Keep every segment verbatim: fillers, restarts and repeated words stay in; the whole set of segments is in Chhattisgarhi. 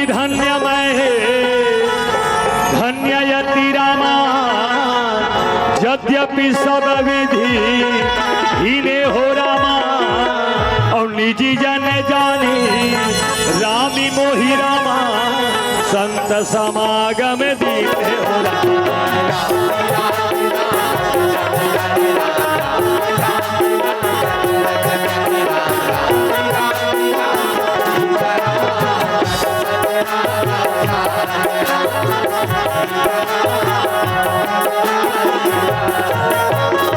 धन्य मैं हे, धन्य यति रामा, यद्यपि सब विधि हीने हो रामा, अउ निजी जन जानी रामी मोहि रामा, संत समागम दीने हो रामा।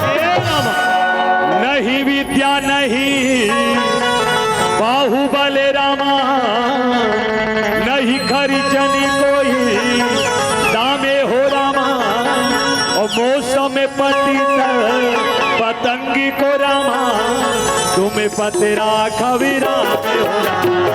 हे राम, नहीं विद्या नहीं बाहुबल रामा, नहीं खर्चनी कोई दामे हो रामा, अउ मौसम पतित पतंगी को रामा, तुम पत राखवी राम हो रामा।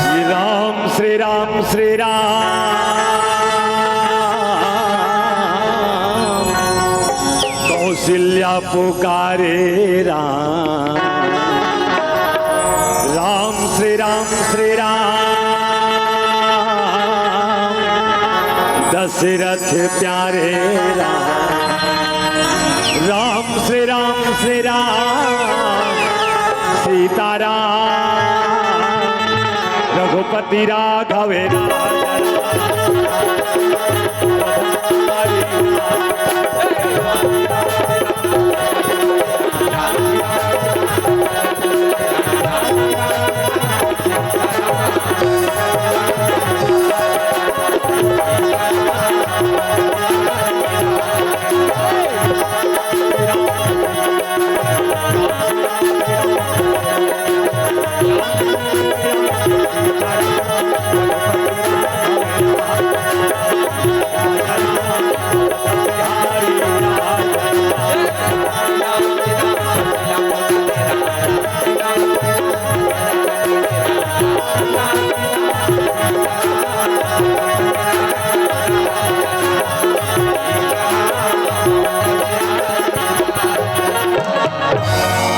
श्री राम, श्री राम, श्री राम। कौशल्या पुकारे राम, राम श्री राम श्री राम, दशरथ प्यारे राम, राम श्री राम श्री राम, सीताराम रघुपति राघव राम।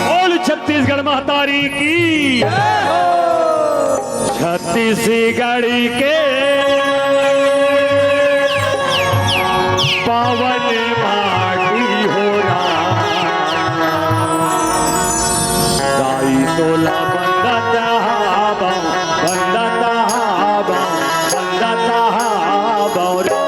बोल छत्तीसगढ़ महतारी की। छत्तीसगढ़ के पावन माटी हो राम, दाई तोला बंदत हाबा, बंदत हाबा, बंदत हाबा रे।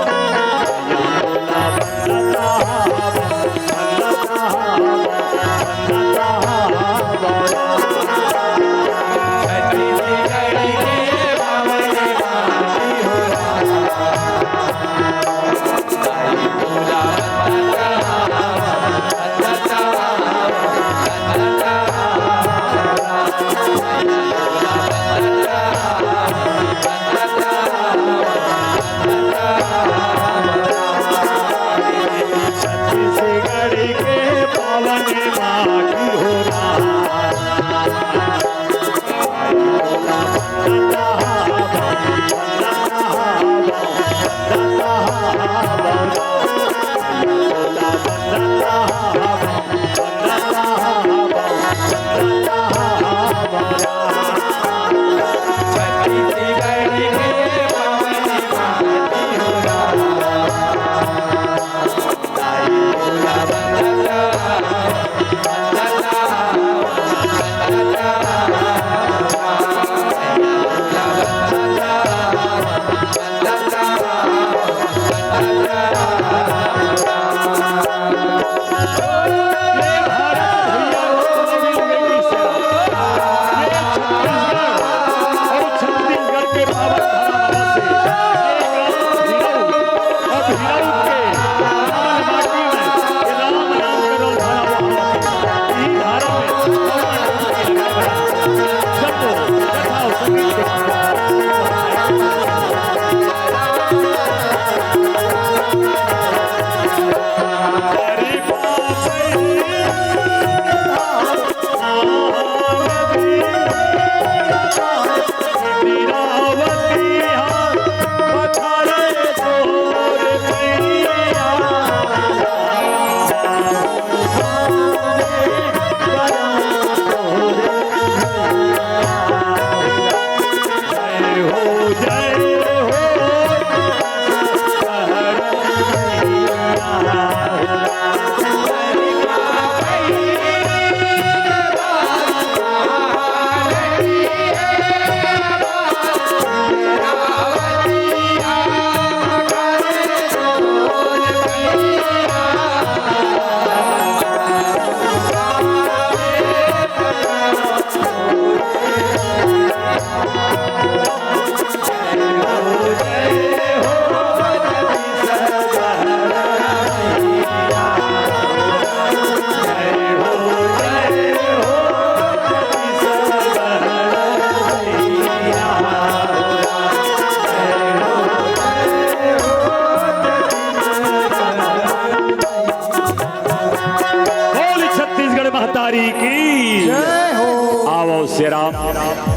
बोल छत्तीसगढ़ महतारी की। जय हो। आवो सिया राम,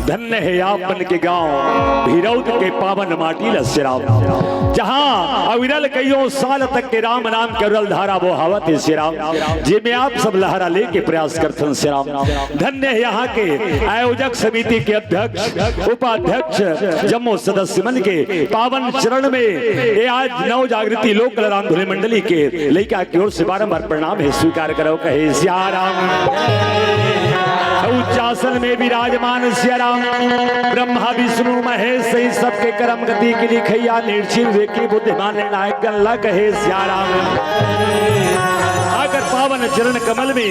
धन्य हे आप मन के गांव भिरौद के पावन माटी ल सिया राम, जहां अविरल कइयों साल तक के राम नाम के अविरल धारा बोहावत हे सिया राम, जेमे आप सब लहरा लेके प्रयास करथन सिया राम। धन्य हे यहाँ के आयोजक समिति के अध्यक्ष, उपाध्यक्ष, जम्मो सदस्य मन के पावन चरण में ये आज नव जागृति लोक कला रामधुनी मंडली के लइका के ओर से बारंबार प्रणाम हे, स्वीकार करव कहे सिया राम। उच्चासन में विराजमान सिया राम, ब्रह्मा विष्णु महेश सहित सबके करम गति के लिखइया, निर्जीव विवेकी बुद्धिमान निर्णायक गण ला कहे सिया राम। अगर पावन चरण कमल में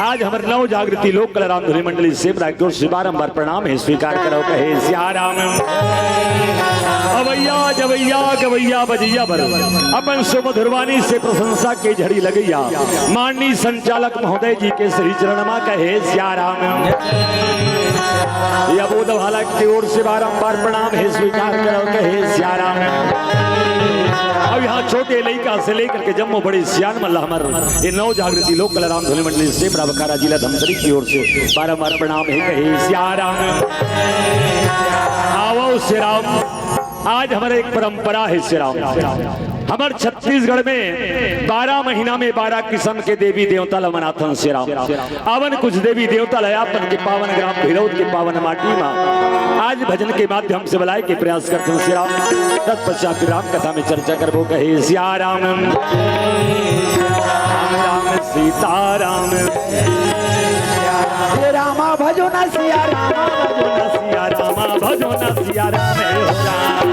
आज हमर नव जागृति लोक कला रामधुनी मंडली सेमरा के ओर से बारंबार प्रणाम हे, स्वीकार करव कहे सिया राम। अवैया जवैया गवैया बजैया बर अपन सुमधुर वाणी से प्रशंसा के झड़ी लगइया माननीय संचालक महोदय जी के श्री चरण मा कहे सिया राम। ये अबोध बालक के ओर से बारंबार प्रणाम हे, स्वीकार करव कहे सिया राम। अब यहाँ छोटे लइका से लेकर के जम्मो बड़े सियान मन ला हमर ये नव जागृति लोक कला रामधुनी मंडली सेमरा बखारा जिला धमतरी की ओर से बारंबार प्रणाम हे कहे सिया राम। आवो सिया राम, आज हमर एक परंपरा हे सिया राम। हमर छत्तीसगढ़ में बारह महीना में बारह किसम के देवी देवता ला मनाथन सिया राम। अवन कुछ देवी देवता ला अपन के पावन ग्राम भिरौद के पावन माटी मा आज भजन के माध्यम से बलाय के प्रयास करथन सिया राम। तत्पश्चात राम कथा में चर्चा करबो कहे सिया राम। राम राम सीता राम। हे रामा भजो ना सिया रामा भजो ना सिया रामा भजो ना सिया राम हे हो राम।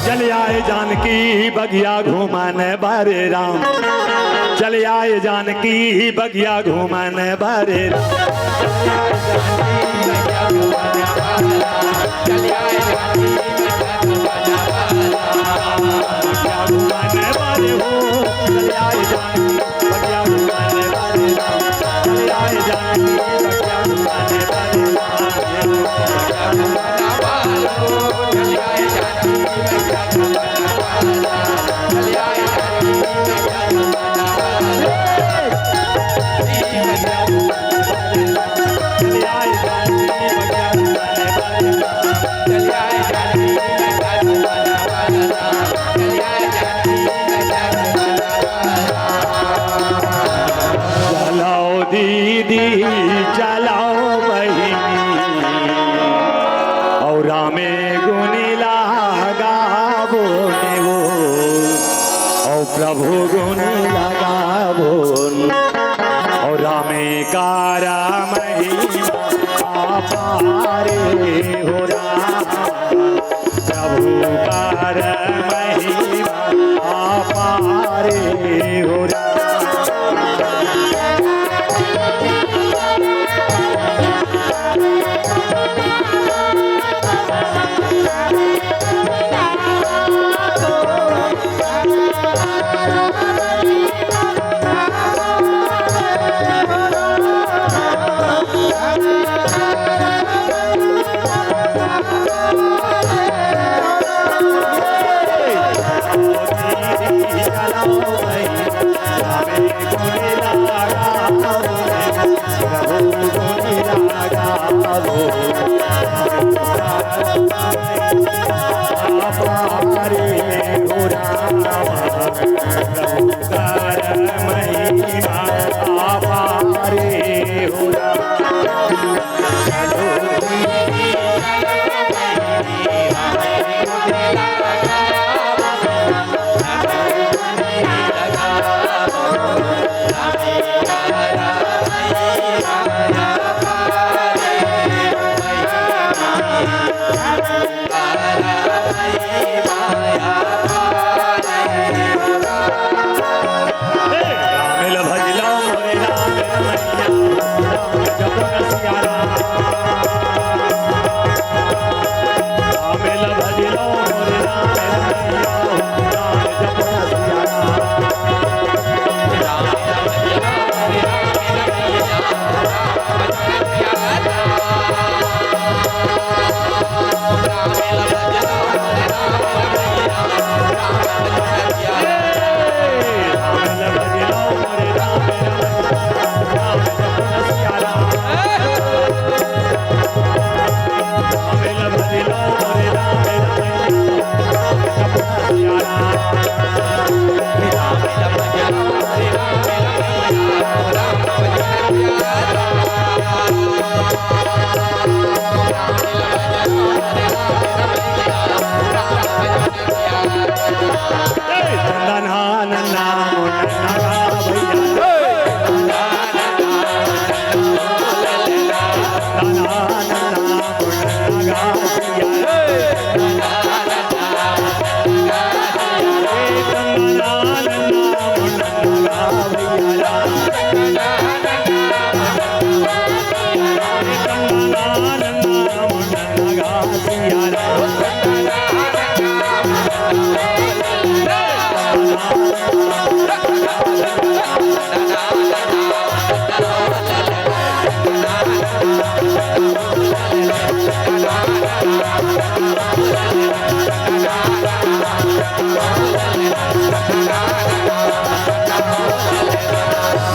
चल आए जानकी बगिया घूमन बर राम, चल आए जानकी बगिया घूमन बर राम। चलाओ दीदी, चलाओ बहिनी, और रामे गुनी लगाबो ने वो, और प्रभु गुनी लगाबो, और रामे कार महिमा अपारे हो राम। प्रभु कर महिमा अपारे हो राम।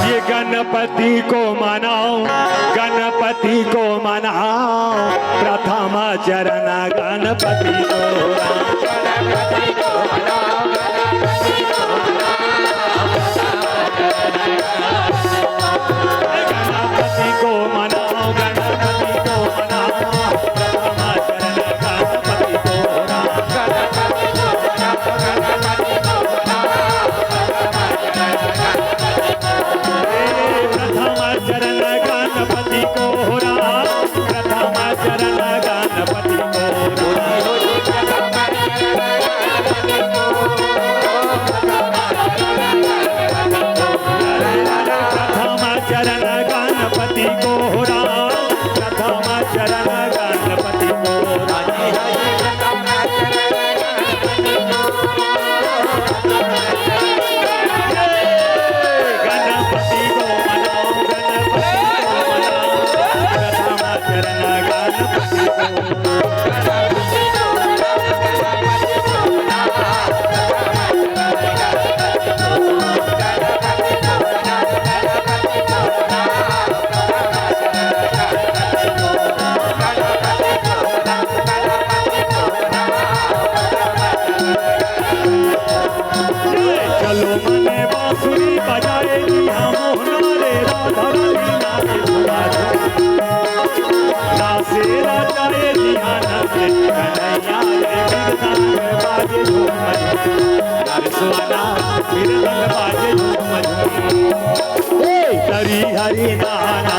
ये गणपति को मनाओ, गणपति को मनाओ, प्रथम चरण गणपति को। गणपति को मनाओ, गणपति को मनाओ, प्रथम चरण गणपति को। प्रथम चरण गणपति को हो राम, प्रथम चरण गणपति को हो राम। प्रथम चरण गणपति को हो राम, प्रथम चरण गणपति को हो राम। गणपति को मनाओ, गणपति को मनाओ, प्रथम चरण गणपति को। चलो मने बांसुरी बजाए जी, हम मोहना रे राधा रानी नाचे झूमा झूम। नाचे राजा रे जी आनंद, कन्हैया रे बिरदान बाजे झूम झूम। नरसुआना बिरदान बाजे झूम झूम। ए, हरी हरी नाना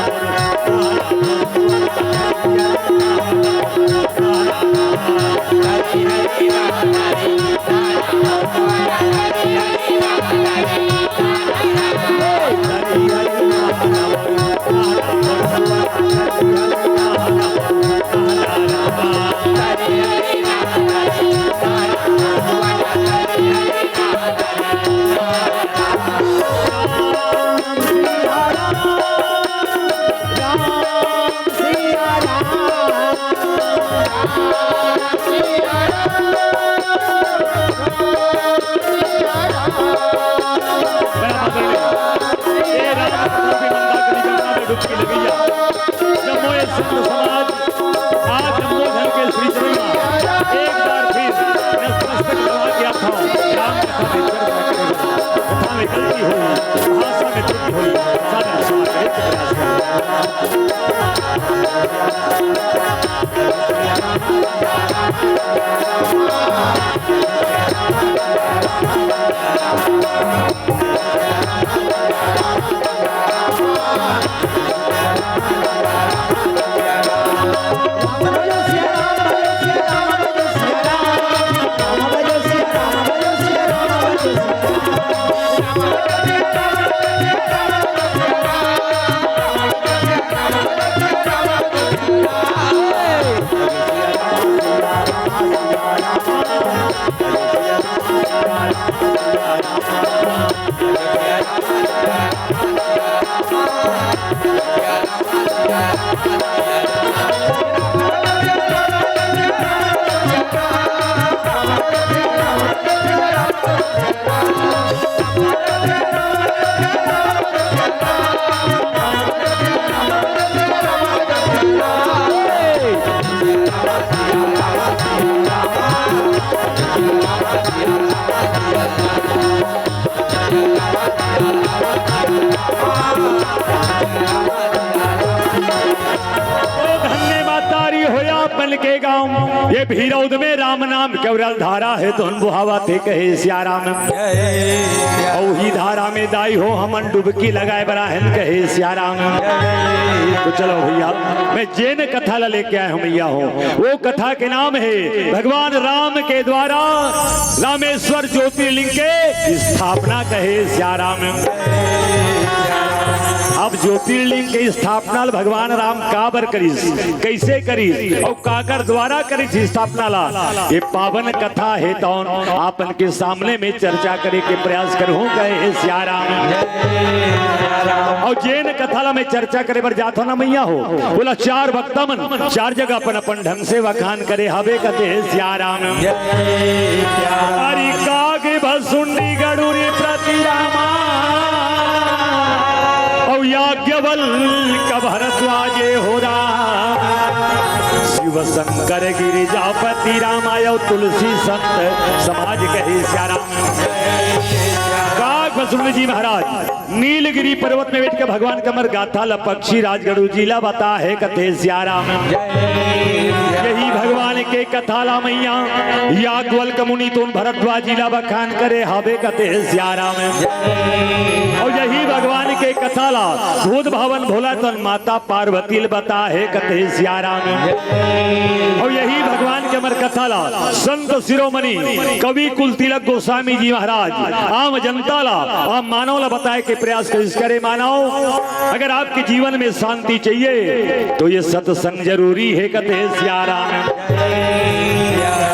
आज जम्मो धन के श्री चरण मा एक बार फिर नतमस्तक नवा के आप हो। राम कथा में चर्चा करे, कथा में गलती होई, भाषा में त्रुटि होई, सादर क्षमा करे। धन्य मातारी होया बन के गाँव, ये भीरौद में राम नाम केवरल धारा हे, तो बुहावा थे कहे सियाराम। अउ ही धारा में दाई हो हमन डुबकी लगाए बर आए हन कहे सियाराम। तो चलो भैया, मैं जेन कथा ला लेके आए हूँ भैया हो, वो कथा के नाम हे भगवान राम के द्वारा रामेश्वर ज्योतिर्लिंग के स्थापना कहे सियाराम। अब ज्योतिर्लिंग के स्थापना ला भगवान राम काबर करिस, कैसे करिस अउ काकर द्वारा करिस स्थापना ला, ये पावन कथा हे। तौन आप के सामने में चर्चा करे के प्रयास करहूँ कहे सियाराम। अउ जेन कथा ला मैं चर्चा करे बर जात हूँ ना मैया हो, बोला चार वक्ता मन चार जगह अपन अपन ढंग से वखान करे हवे कथे सियाराम। अरे काग भसुंडी गड़ूरी प्रति रामा। बल का भरद्वाजे हो राम, शिव शंकर गिरिजापति राम, आयो तुलसी संत समाज कहे सियाराम। काग भस्म जी महाराज नीलगिरी पर्वत में बैठ के भगवान कमर गाथा ला पक्षी राजगढ़ जिला बता है कथे सियाराम। यही भगवान के कथा ला मैया याज्ञवल्क्य मुनि तुन भरद्वाज जिला बखान करे हवे कथे सियाराम। और यही भगवान के कथा ला भूत भवन भोला तन माता पार्वती ल बता है कथे सियाराम। और यही भगवान के अमर कथा ला संत शिरोमणि कवि कुल तिलक गोस्वामी जी महाराज आम जनता ला, आम मानव ला बताए के प्रयास करिस करे मानव। अगर आपके जीवन में शांति चाहिए तो ये सत्संग जरूरी है कथे सियाराम।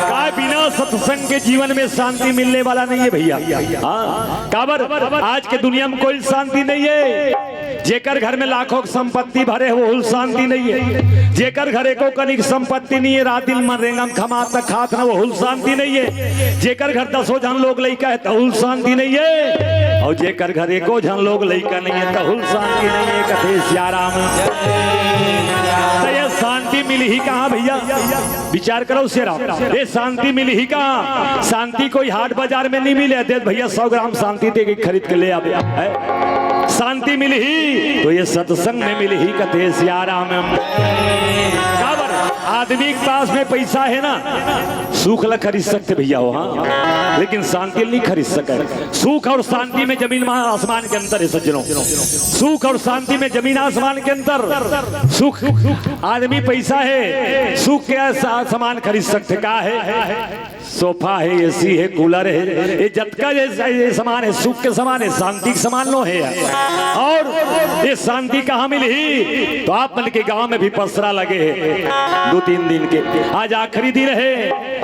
का बिना सत्संग के जीवन में शांति मिलने वाला नहीं है भैया। हाँ, काबर आज के दुनिया में कोई शांति नहीं है। जेकर घर में लाखों की संपत्ति भरे है, वो हुल शांति नहीं है। जेकर घर एको कनिक संपत्ति नहीं है, रात दिन मन रेंगम खमा तक खात ना, वो हुल शांति नहीं है। जेकर घर दसों झन लोग लइका है, तहुल शांति नहीं है। और जेकर घर एको झन लोग लइका नहीं है, तहुल शांति नहीं है। कथे सियाराम। तो ये शांति मिली ही कहाँ भैया? विचार करो सियाराम, ये शांति मिली ही कहाँ? शांति कोई हाट बाजार में नहीं मिले, दे भैया सौ ग्राम शांति दे के खरीद के ले आवे। है? शांति मिली ही तो ये सत्संग में मिली ही कथे सियाराम। काबर आदमी के पास में पैसा है ना, सुख ला खरीद सकते भैया हो, हाँ, लेकिन शांति नहीं खरीद सके। सुख और शांति में जमीन आसमान के अंतर है सज्जनों। सुख और शांति में जमीन आसमान के अंतर। सुख, आदमी पैसा है, सुख के सा-, सामान खरीद सकते का है? सोफा है, एसी है, कूलर है, ये जतका ये, ये सामान है, सुख के समान है, शांति के समान नो है। और ये शांति कहाँ मिली? तो आप मन के गांव में भी पसरा लगे है दो तीन दिन के, आज आखिरी दिन है।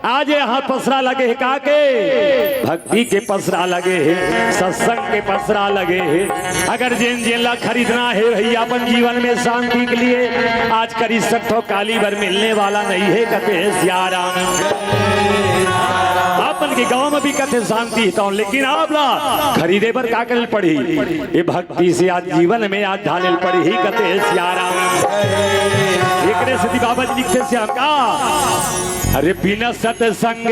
आज यहाँ पसरा लगे है का के? भक्ति के पसरा लगे है, सत्संग के पसरा लगे है। अगर जेन जेन ला खरीदना है भैया अपन जीवन में शांति के लिए, आज खरीद सकथो, काली बर मिलने वाला नहीं है कथे सियाराम। अपन के गांव में भी कथे शांति तो, लेकिन आप ला खरीदे बर का करे पड़ी? ये भक्ति से आज जीवन में आज ढाले पड़ी ही कथे सियाराम। एकरे सेती बाबा जी लिखथे सियाराम का, अरे बिना सत्संग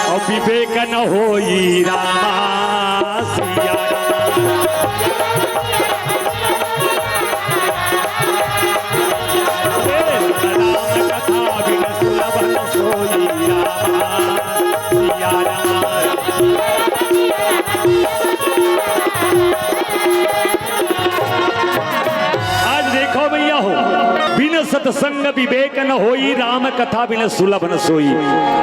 और विवेक न होई रामा सिया राम। अरे राम कथा बिन सुलभ न सोई रामा सिया राम। आज देखो भैया हो, बिन सत्संग विवेक न होई, राम कथा बिन सुलभ न सोई।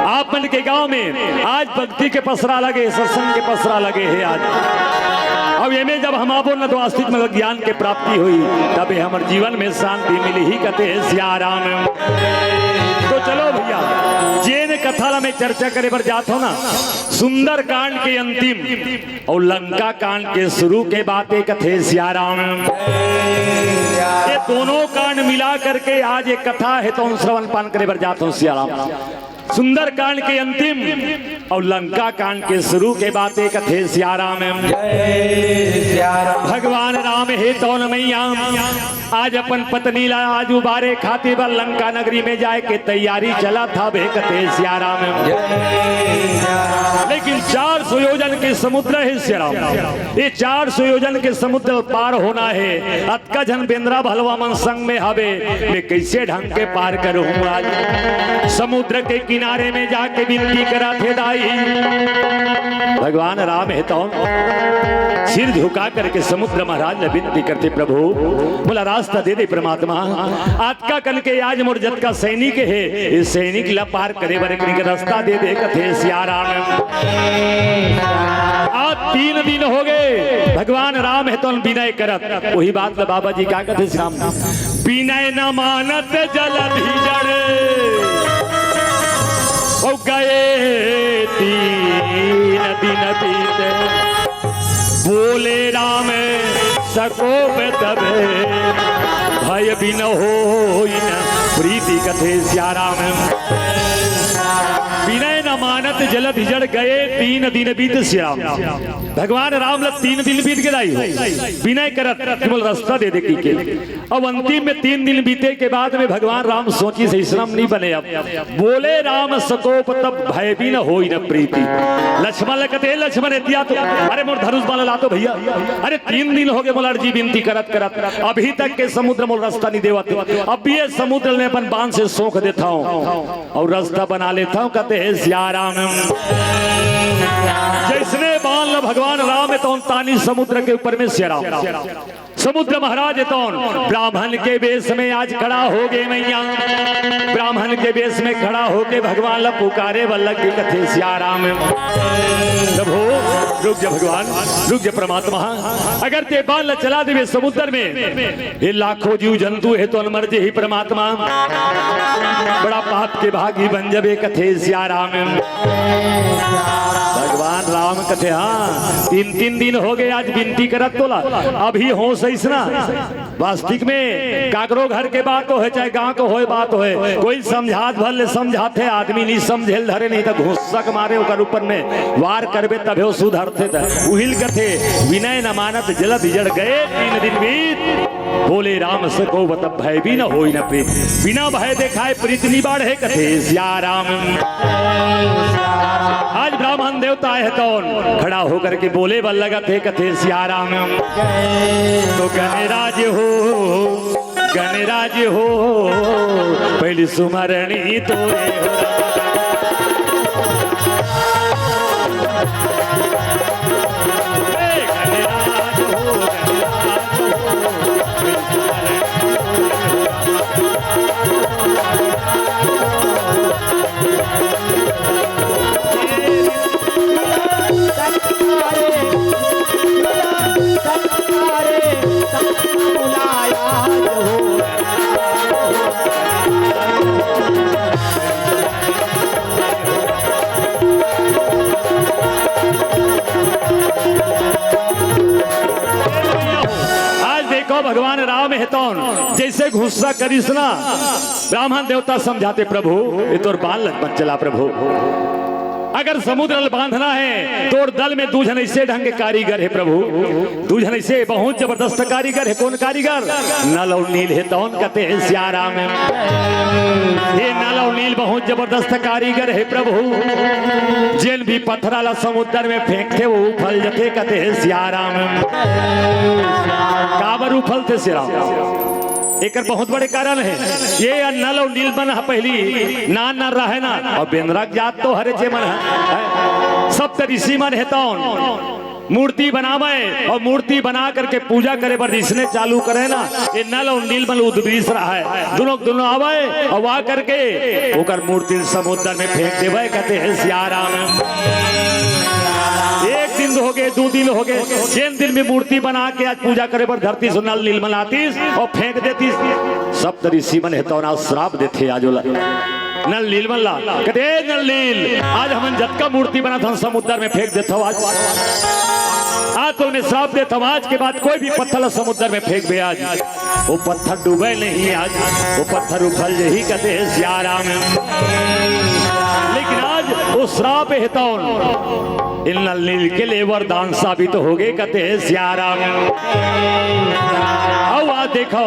आप मन के गांव में आज भक्ति के पसरा लगे, सत्संग के पसरा लगे है आज। अब एमे जब हम आबो न तो आस्तिक में ज्ञान के प्राप्ति हुई, तबे हमर जीवन में शांति मिली ही कथे सियाराम। तो चलो भैया, जेन कथा ला मैं चर्चा करे बर जात हो ना, सुंदर कांड के अंतिम और लंका कांड के शुरू के बातें कथे सियाराम। ये दोनों कांड मिला करके आज एक कथा है, तो हम श्रवण पान करे बर जात हूँ सियाराम। सुंदर कांड के अंतिम और लंका कांड के शुरू के बातें कथे सियाराम। भगवान राम हे तौन मैया आज अपन पत्नी ला आज उबारे खातिर बर लंका नगरी में जाए के तैयारी चलत हवे कथे सियाराम। लेकिन चार सौ योजन के समुद्र हे सियाराम, ये चार सौ योजन के समुद्र पार होना हे। अतका झन बेंदरा भलवा मन संग में हवे, मैं कैसे ढंग के पार करूँ आज? समुद्र के किनारे में जाके विनती करा थे दाई। भगवान राम हे तो सिर झुका करके समुद्र महाराज ने विनती करते, प्रभु, बोला रास्ता दे दे परमात्मा। अतका कन के आज मोर जतका सैनिक हे, ये सैनिक ला पार करे बर एक रास्ता दे दे कथे सियाराम। आज तीन दिन हो गए, भगवान राम हे तो विनय करत, वही बात ला बाबा जी का कथे श्याम, विनय न मानत जल भी जड़, हो गए तीन दिन बीते। बोले राम सकोप तब, भय बिन होई न प्रीति कथे सियाराम। विनय न मानत जलधि जड़ गए तीन दिन बीत श्याम। भगवान राम ला तीन दिन बीत गे दाई हो, विनय करत कि मोला रस्ता दे दे कहिके। अब अंतिम में तीन दिन बीते के बाद में भगवान राम सोचिस, "अइसना म नइ बने अब।" बोले राम सकोप तब भय बिन होई न प्रीति। लक्ष्मण ला कथे, "लक्ष्मण, एती आ तो, अरे मोर धनुष बाण ला तो भइया, अरे तीन दिन होगे मोला अर्जी बिनती करत करत, अभी तक के समुद्र मोला रस्ता नइ देवत, अब ये समुद्र में अपन बाण से सोख देथंव।" अउ रस्ता बना लेथंव, कथे हे सिया राम। जइसने बाण ल भगवान राम ए तउन तानिस समुद्र के ऊपर में सिया राम। समुद्र महाराज ए तउन ब्राह्मण के वेश में आज खड़ा होगे मइया। ब्राह्मण के वेश में खड़ा होके भगवान ल पुकारे बर लग गे, कथे सिया राम। प्रभु, रुक जा भगवान, रुक जा परमात्मा। अगर ते बाण ल चला देबे समुद्र में, ये लाखों जीव जंतु हे तउन मर जही परमात्मा, बड़ा पाप के भागी बन जबे, कथे सिया राम। भगवान राम कथे, हाँ, तीन तीन दिन होगे आज बिनती करत तोला, अभी होस अइसना। वास्तविक में काकरो घर के बात होय, चाहे गांव के होय, बात होय, कोई समझात भर ले समझाथे, आदमी नइ समझे ल धरे, नइ त घुस्सा के मारे ओकर ऊपर में वार करबे तभे ओ सुधरथे। त उही ल कथे, "विनय न मानत जलधि जड़ गए तीन दिन बीत।" बोले राम सकोप तब भय बिन होई न प्रीत। बिना भय देखाए प्रीत नइ बाढ़े, कथे सिया राम। आज ब्राह्मण देवता हे तउन खड़ा होकर के बोले बर लगत हे, कथे सिया राम। तो गणराज हो, गणराज हो, पहिली सुमरनी तोरे हो। आज देखो भगवान राम हे तउन जइसे गुस्सा करिस ना, ब्राह्मण देवता समझाथे, "प्रभु, ये तोर बाण ल मत चला प्रभु।" अगर समुद्र ल बांधना हे, तोर दल में दू झन अइसे ढंग के कारीगर हे प्रभु, दू झन अइसे बहुत जबरदस्त कारीगर हे। कोन कारीगर? नल अउ नील हे तउन, कथे हे सिया राम। ये नल अउ नील बहुत जबरदस्त कारीगर हे प्रभु, जेन भी पथरा ला समुद्र में फेंकथे, वो उफल जथे, कथे हे सिया राम। काबर उफलथे सिया राम? एकर बहुत बड़े कारण हे। ये नल अउ नील मन ह पहिली नान नान रहय ना, अउ बेंदरा के जात तो हरे जे मन ह, सब त ऋषि मन हे तउन मूर्ति बनावय अउ मूर्ति बना करके पूजा करे बर जइसने चालू करे ना, ये नल अउ नील मन उद्दृश्य रहय, दुनों दुनों आवय अउ आ करके ओकर मूर्ति समुद्र में फेंक देवय, कथे हे सिया राम। एक दिन होगे, दू दिन होगे, जेन दिन भी मूर्ति बना के आज पूजा करे बर धरतीस, नल नील मन आतिस अउ फेंक देतिस। सप्त ऋषि मन हे तउन आज श्राप देथे आज ओला, नल नील मन ला। कथे, "ए नल नील, आज हमन जतका मूर्ति बनाथन समुद्र में फेंक देथव आज। आज तो मैं श्राप देथव, आज के बाद कोई भी पत्थर ला समुद्र में फेंकबे आज, वो पत्थर डूबे नहीं आज, वो पत्थर उफल जही," कथे हे सिया राम। लेकिन आज वो श्राप हे तउन ए नल नील के लिए वरदान साबित होगे, कथे हे सिया राम। अउ आज देखव,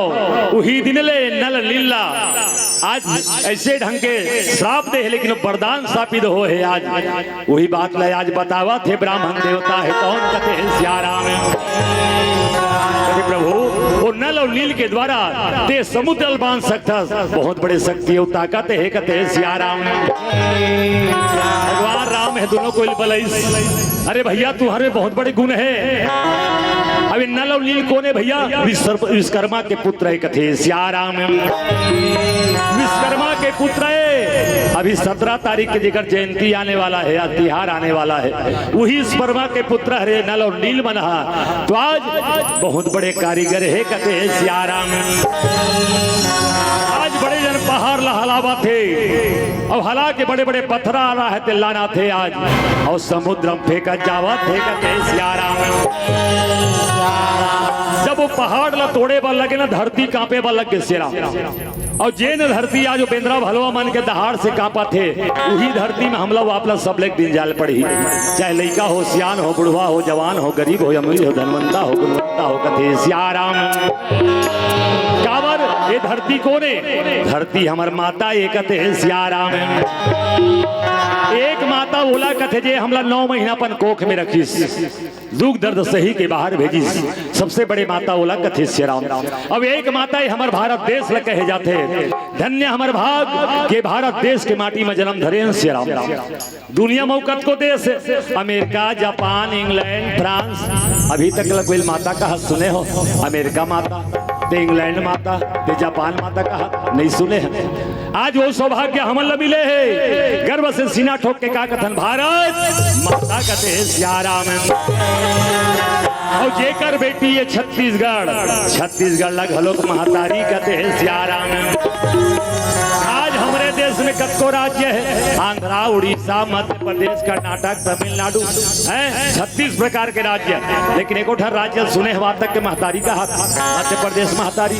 उही दिन ले नल नील ला आज अइसे ढंग के श्राप दे हे, लेकिन वरदान साबित होय हे आज। उही बात ला आज बतावत हे ब्राह्मण देवता हे तउन, कथे हे सिया राम। कथे, "प्रभु, वो नल अउ नील के द्वारा ते समुद्र ल बांध सकथस, बहुत बड़े शक्ति अउ ताकत हे," कथे हे सिया राम। भगवान राम हे दुनों कोई ल बलइस, "अरे भइया, तुम्हरे बहुत बड़े गुण हे। अब ये नल अउ नील कोन हे भइया?" "विश्व-, विश्वकर्मा के पुत्र हे," कथे सिया राम। "विश्वकर्मा के पुत्र हे।" अभी सतरा तारीख के जेकर जयंती आने वाला हे, आज तिहार आने वाला हे, उही विश्वकर्मा के पुत्र हरे नल अउ नील मन ह। तो आज बहुत बड़े कारीगर हे, कथे हे सिया राम। आज बड़े जन पहाड़ ला हलावत हे, अउ हला के बड़े-बड़े पथरा ला हे, तेला लानत हे आज, अउ समुद्र म फेंकत जावत हे, कथे सिया राम। जब वो पहाड़ ला तोड़े बर लगे ना, धरती कांपे बर लग गे सिया राम। अउ जेन धरती आज बेंदरा भलवा मन के दहाड़ से कांपत हे, उही धरती में हमला वापस सब लेक दिन जाल पड़ही। चाहे लइका हो, सियान हो, बुढ़वा हो, जवान हो, गरीब हो, अमीर हो, धनवंता हो, गुणवंता हो, कथे सियाराम। काबर ये धरती कोन ए? धरती हमर माता ए, कथे सियाराम। एक माता ओला कथे जे हमला नौ महीना अपन कोख में रखिस। दुख दर्द सही के बाहर भेजिस, सबसे बड़े माता ओला कथे सियाराम। अब एक माता ही हमर भारत देश ल कहे जाथे। धन्य हमर भाग के भारत देश के माटी में जन्म धरे हन सियाराम। दुनिया में कतको देश हे, अमेरिका, जापान, इंग्लैंड, फ्रांस, अभी तक ल कोई माता कहा सुने हो? अमेरिका माता, ते इंग्लैंड माता, ते जापान माता कहा नहीं सुने हे। आज वो सौभाग्य हमन ल मिले हे, गर्व से सीना ठोक के का कथन, भारत माता कथे हे सियाराम। अउ जेकर बेटी ये छत्तीसगढ़, छत्तीसगढ़ ला घलोक महतारी कथे हे सियाराम। आज हमरे देश में कतको राज्य हे, आंध्रा, उड़ीसा, मध्य प्रदेश, कर्नाटक, तमिलनाडु, हैं, छत्तीस प्रकार के राज्य, लेकिन एको ठन राज्य सुने हवा तक के महतारी कहा, मध्य प्रदेश महतारी,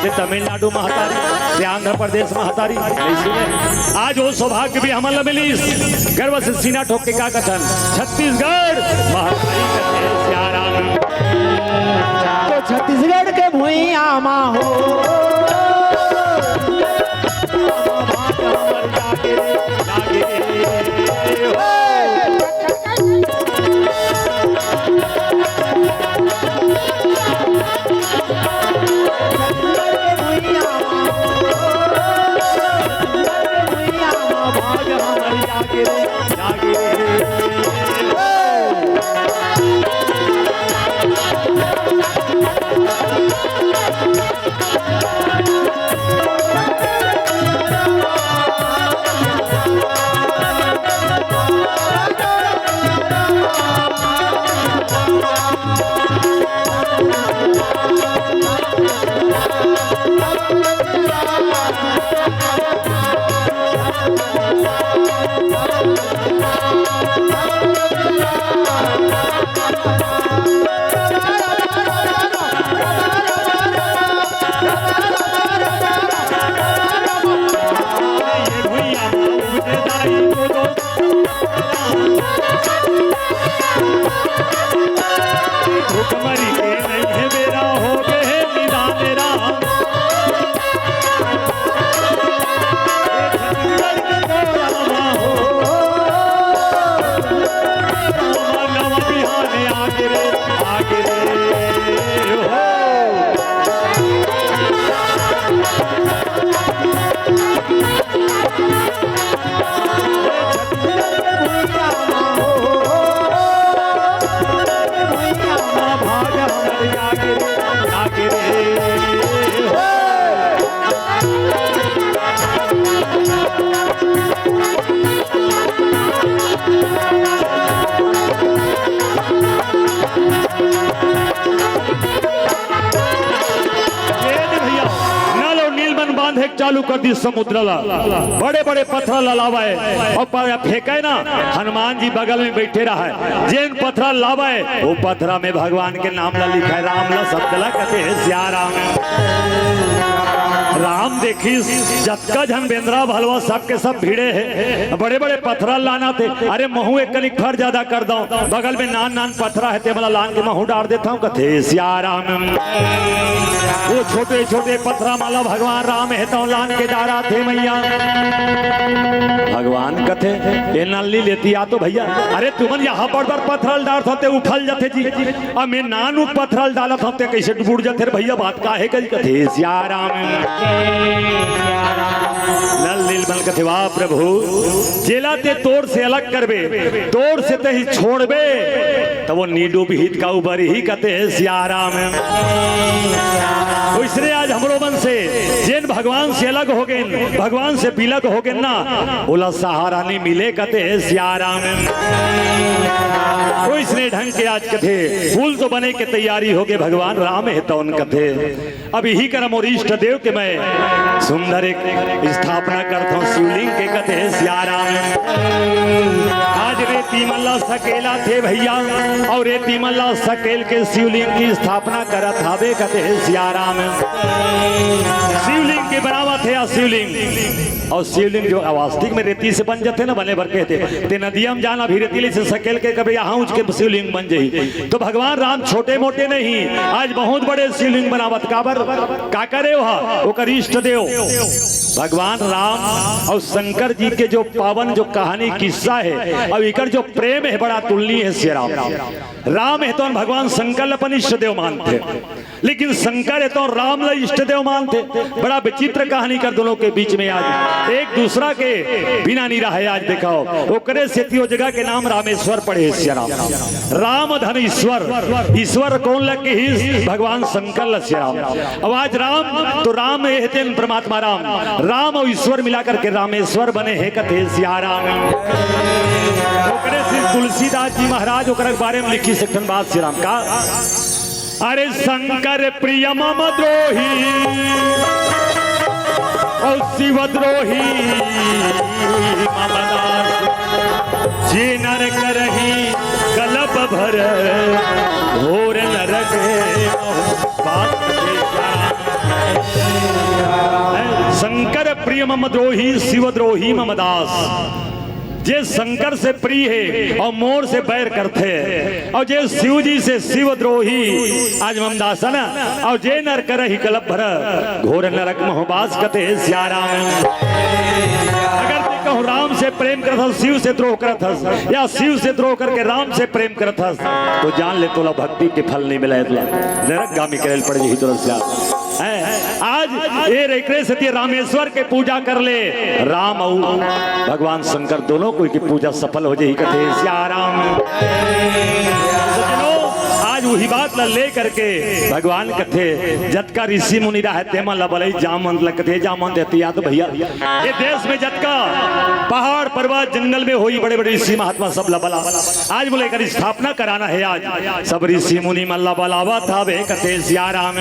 ते तमिलनाडु महतारी, ते आंध्र प्रदेश महतारी, नहीं सुने। आज वो सौभाग्य भी हमन ल मिलिस, गर्व से सीना ठोक के का कथन, छत्तीसगढ़ महतारी कथे सियाराम। तो छत्तीसगढ़ के भुइयां मा हो, भुखमरी के नहीं है बेरा, हो गए निदान राम। ये दे भैया, नल अउ नील मन बांधे के चालू कर दिस समुद्र ला। बड़े बड़े पथरा ला लावय अउ प-, फेंकय ना, हनुमान जी बगल में बैठे रहय। जेन पथरा लावय, वो पथरा में भगवान के नाम ला लिखय, राम ला शब्द ला कथे हे सियाराम। राम देखिस, जतका झन बेंदरा भलवा सबके सब भिड़े हे, बड़े बड़े पथरा लानथे। अरे महूं एक कनिक फर जादा कर दंव, बगल में नान नान पथरा हे, ते मन ला लान के महूं डार देथंव, कथे सियाराम। वो छोटे छोटे पथरा मन ला भगवान राम हे तंव लान के डारथे मइया। भगवान कथे, ए नल्ली लेती आ तो भैया, अरे तुमन यहाँ बड़ बड़ पथरा ल डारथव ते उफल जाथे जी, अब मैं नानू पथरा ल डालत हंव ते कइसे बुड़ जाथे रे भैया, बात का हे कही, कथे सियाराम। नल नीलमल कथे, वाह प्रभु, जेला ते तोर से अलग करबे, तोर से तही छोड़बे, त वो नी डूबही त का उबरही, कथे सियाराम। ओइसने आज हमरो मन से जेन भगवान से अलग हो गेन, भगवान से बिलग हो गेन ना, ओला सहारा नी मिले, कथे सियाराम। ओइसने ढंग के आज कथे पुल तो बने के तैयारी होगे, भगवान राम हे तौन कथे। अब इही करा मोर इष्ट देव के मैं सुंदर एक स्थापना करत हंव शिवलिंग के, कथे सियाराम। आज रेती मन ला सकेलथे भइया, अउ रेती मन ला सकेल के शिवलिंग के स्थापना करत हावे कथे सियाराम। शिवलिंग के बनावत हे या शिवलिंग, अउ शिवलिंग जो वास्तविक में रेती से बन जाथे ना, बने बर कहिथे, ते नदिया म जाना भी रेती ले से सकेल के कबे यहाँ ऊँच के शिवलिंग बन जाही। तो भगवान राम छोटे मोटे नहीं, आज बहुत बड़े शिवलिंग बनावत। काबर? का करे ओहा? ओकर इष्ट देव भगवान राम अउ शंकर जी के जो पावन जो कहानी किस्सा हे अउ एकर जो प्रेम हे, बड़ा तुलनीय हे सियाराम। राम हे तो भगवान शंकर ल अपन इष्ट देव मानथे, लेकिन शंकर हे तो राम ल इष्ट देव मानथे। बड़ा विचित्र कहानी कर दोनों के बीच में, आज एक दूसरा के बिना नहीं रहे। आज देखाव, ओकरे सेती ओ जगह के नाम रामेश्वर पड़े हे सियाराम। राम धन ईश्वर, ईश्वर कोन ल किहिस? भगवान शंकर ल सियाराम। अब आज राम तो राम हे तेन परमात्मा राम, राम अउ ईश्वर मिला करके रामेश्वर बने हे कथे सियाराम। ओकरे से तुलसीदास जी महाराज ओकरा के बारे में लिखिस एक ठन बात सियाराम का, अरे शंकर प्रिय मम द्रोही अउ शिव द्रोही मम दास, जे नर करही कलप भर घोर नरक बास। शंकर प्रिय मम द्रोही शिव द्रोही मम दास, जे शंकर से प्रिय हे अउ मोर से बैर करथे, अउ जे शिव जी से शिव द्रोही आज मम दास हे ना, अउ जे नर करही कलप भर घोर नरक महु बास कथे सियाराम। अगर ते कहूँ राम से प्रेम करत हस, शिव से द्रोह करत हस, या शिव से द्रोह करके राम से प्रेम करत हस, तो जान ले तोला भक्ति के फल नहीं मिले, तोला नरकगामी करे ल पड़ जाही तोला सियाराम। हैं? आज ये एकरे सेती रामेश्वर के पूजा कर ले, राम अउ भगवान शंकर दोनों कोई की पूजा सफल हो जाही कथे सियाराम। सज्जनों, आज वही बात ला ले करके भगवान कथे, जतका ऋषि मुनि रहे तेमन ला बलई, जामवंत ला कथे, जामवंत हे तो याद भइया, ये देश में जतका पहाड़ पर्वत जंगल में होही बड़े बड़े ऋषि महात्मा सब ला बला। आज बोले एकर स्थापना कराना हे, आज सब ऋषि मुनि मन ला बलावत हावे कथे सियाराम।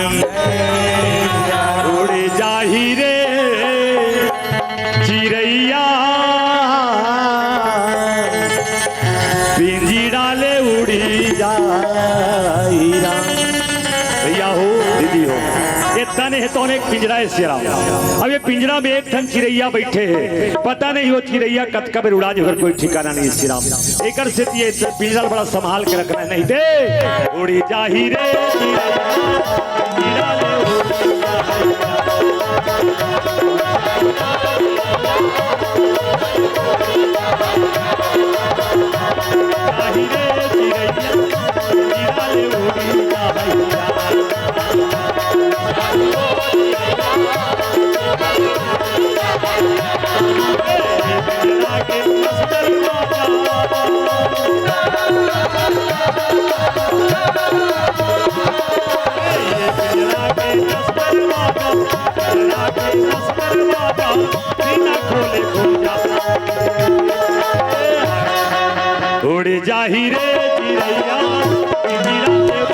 उड़ जाही रे चिरैया, पिंजरा ले उड़ी जाही राम। भइया हो, दीदी हो, ये तन हे तोन एक पिंजरा हे सियाराम। अब ये पिंजरा में एक ठन चिरैया बइठे हे, पता नहीं वो चिरैया कतका बेर उड़ा जाही, ओकर कोई ठिकाना नहीं सियाराम। एकर सेती ये पिंजरा ल बड़ा संभाल के रखना हे, नहीं ते उड़ी जाही रे। उड़ जाही रे चिरैया, पिंजरा ले।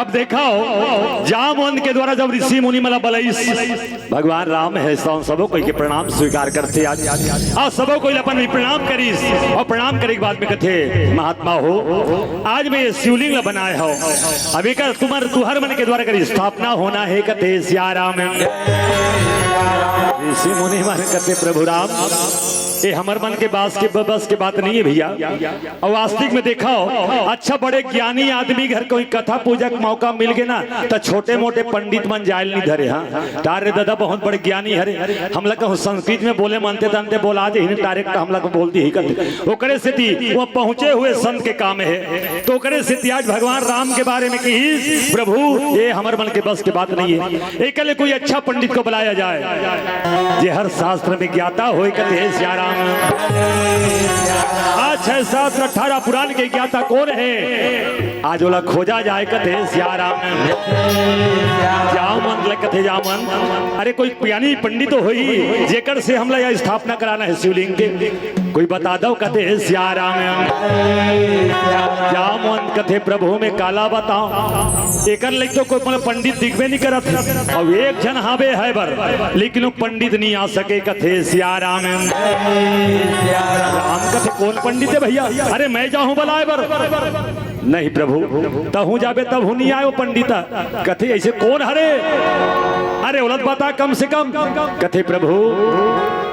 अब देखा हो, जामवंत के द्वारा जब ऋषि मुनि मन ला बलाइस, भगवान राम हे तो सबो कोई के प्रणाम स्वीकार करथे आज। अउ सबो कोई ला अपन भी प्रणाम करिस अउ प्रणाम करे के बाद में कथे, महात्मा हो, आज मैं ये शिवलिंग ला बनाए हव, अब एकर तुमर तुहर मन के द्वारा कर स्थापना होना हे कथे सियाराम। ऋषि मुनि मन कथे, प्रभु राम, ये हमर मन के बास के बस के बात नहीं है भैया। और वास्तविक में देखा हो, अच्छा बड़े ज्ञानी आदमी घर कोई कथा पूजा के मौका मिल गए ना, तो छोटे मोटे पंडित मन जायल नहीं धरे। हाँ, तारे दादा बहुत बड़े ज्ञानी हरे, हमला कहूँ संस्कृत में बोले मानते तनते बोला जे हिने तारे का हमला को बोल दी ही करते। ओकरे सेती वो पहुँचे हुए संत के काम है, तो ओकरे सेती आज भगवान राम के बारे में कही, प्रभु, ये हमर मन के बस के बात नहीं है। एक ले कोई अच्छा पंडित को बुलाया जाए, जे हर शास्त्र में ज्ञाता होए, कथे हे सिया राम। आज छह शास्त्र अठारह पुराण के ज्ञाता कौन है? आज ओला खोजा जाए, कथे हे सिया राम। जाओ मन ले, कथे जाओ मन। अरे कोई ज्ञानी पंडित तो होई, जेकर से हमला यह स्थापना कराना है शिवलिंग के। कोई बता दो, कथे हे सिया राम। जामवंत कथे, प्रभु में काला बताओ, एकर लग तो कोई पंडित दिखबे नहीं करत है। अब एक झन हावे है बर, लेकिन वो पंडित नहीं आ सके, कथे सिया राम। राम कथे, कौन पंडित है भैया? अरे मैं जाहूँ बुलाए बर। नहीं प्रभु, तहूँ जाबे तब हूँ नहीं आए वो पंडित। कथे ऐसे कौन हरे? अरे ओलत बता कम से कम। कथे प्रभु,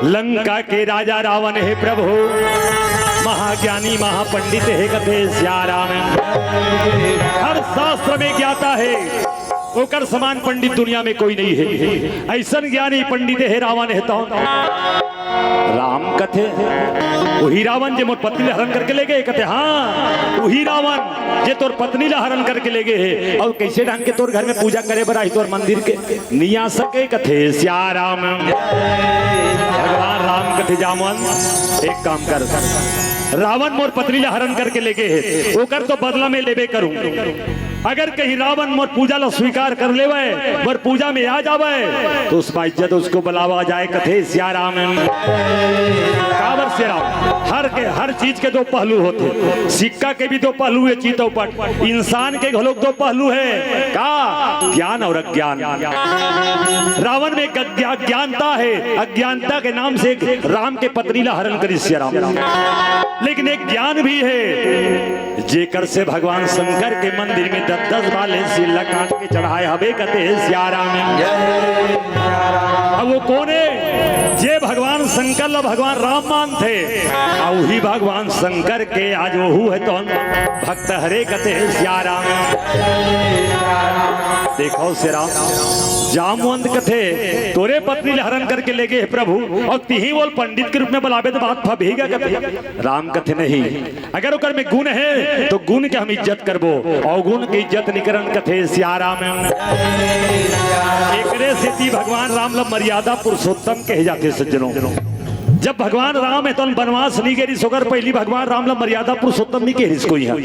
लंका के राजा रावण हे प्रभु, महाज्ञानी महापंडित हे, कथे सिया राम। हर शास्त्र में ज्ञाता है, ओकर समान पंडित दुनिया में कोई नहीं है। ऐसन ज्ञानी पंडित हे रावण हे तो राम कथे, वही रावण जे मोर पत्नी ला हरण करके ले गए। कथे हाँ, वही रावण जे तोर पत्नी ला हरण करके ले गए हे। और कैसे ढंग के तोर घर में पूजा करे बर आही, तोर मंदिर के नहीं आ सके, कथे सिया राम। भगवान राम कथे जामवंत, एक काम कर, रावण मोर पत्नी ला हरण करके ले गए हे, ओकर तो बदला में लेबे करूं। अगर कहीं रावण मोर पूजा ला स्वीकार कर लेवे, मोर पूजा में आ जावे, तो उसका इज्जत उसको बुलावा जाए, कथे सिया राम। काबर सिया राम, हर के, हर चीज के दो पहलू होते, सिक्का के भी दो पहलू है, चीतोपट। इंसान के घलोक दो पहलू है, का? ज्ञान और अज्ञान। रावण में एक अज्ञा-, अज्ञानता है, अज्ञानता के नाम से एक राम के पत्नी ला हरण करिस सिया राम। लेकिन एक ज्ञान भी है, जेकर से भगवान शंकर के मंदिर में दस दस बाले सिल्ला काट के चढ़ाए हवे, कथे सिया राम। अब वो कोने जे भगवान शंकर ला भगवान राम मानथे, आ वही भगवान शंकर के आज वहू है तौन भक्त हरे, कथे सिया राम। देखो सिया राम, जामवंत कथे तोरे पत्नी ला हरण करके ले गए हे प्रभु, और तिही बोल पंडित के रूप में बुलाबे तो बात फबही गा, कथे। राम कथे नहीं, अगर ओकर में गुण है तो गुण के हम इज्जत करबो, अवगुण के इज्जत नहीं करन, कथे सिया राम। एकरे सेती भगवान राम ला मर्यादा पुरुषोत्तम कहे जाथे सज्जनों। जब भगवान राम हे तो बनवास नहीं गे रिस, ओकर पहली भगवान राम ला मर्यादा पुरुषोत्तम नहीं कहे रिस कोई है।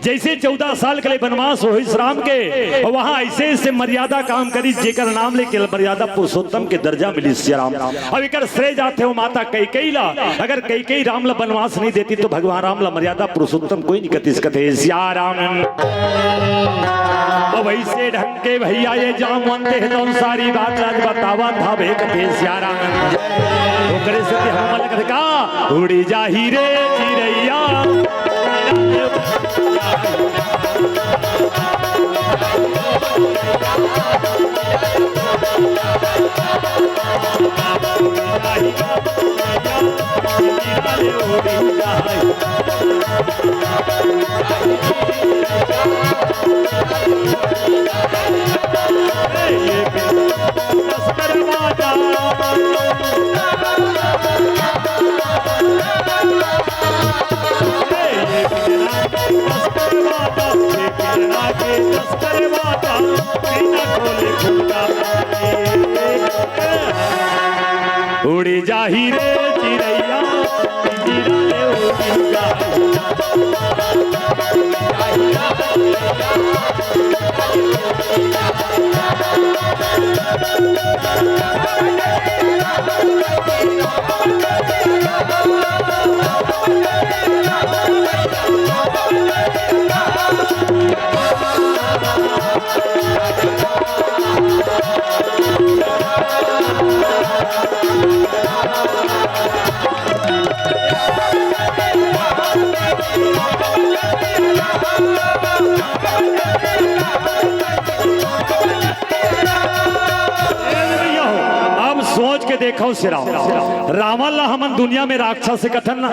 जैसे चौदह साल के लिए बनवास होइस राम के, और वहां ऐसे ऐसे मर्यादा काम करिस जेकर नाम लेके मर्यादा पुरुषोत्तम के दर्जा मिलिस सिया राम। अब एकर श्रेय जाथे वो माता कैकेयी ला। अगर कैकेयी राम ला बनवास नहीं देती तो भगवान राम ला मर्यादा पुरुषोत्तम कोई नहीं कतिस, कथे सिया राम। अब ऐसे ढंग के भैया ये जामवंत हे तो सारी बात आज बतावा था बे, कथे सिया राम। ओकरे से हम मन कथे का उड़ी जाही रे चिरैया। उड़ी जाही रे चिरैया, पिंजरा ले उड़ी जाही। अब सोच के देख, देखो सिराव, रावण ला हमन दुनिया में राक्षस कथन ना,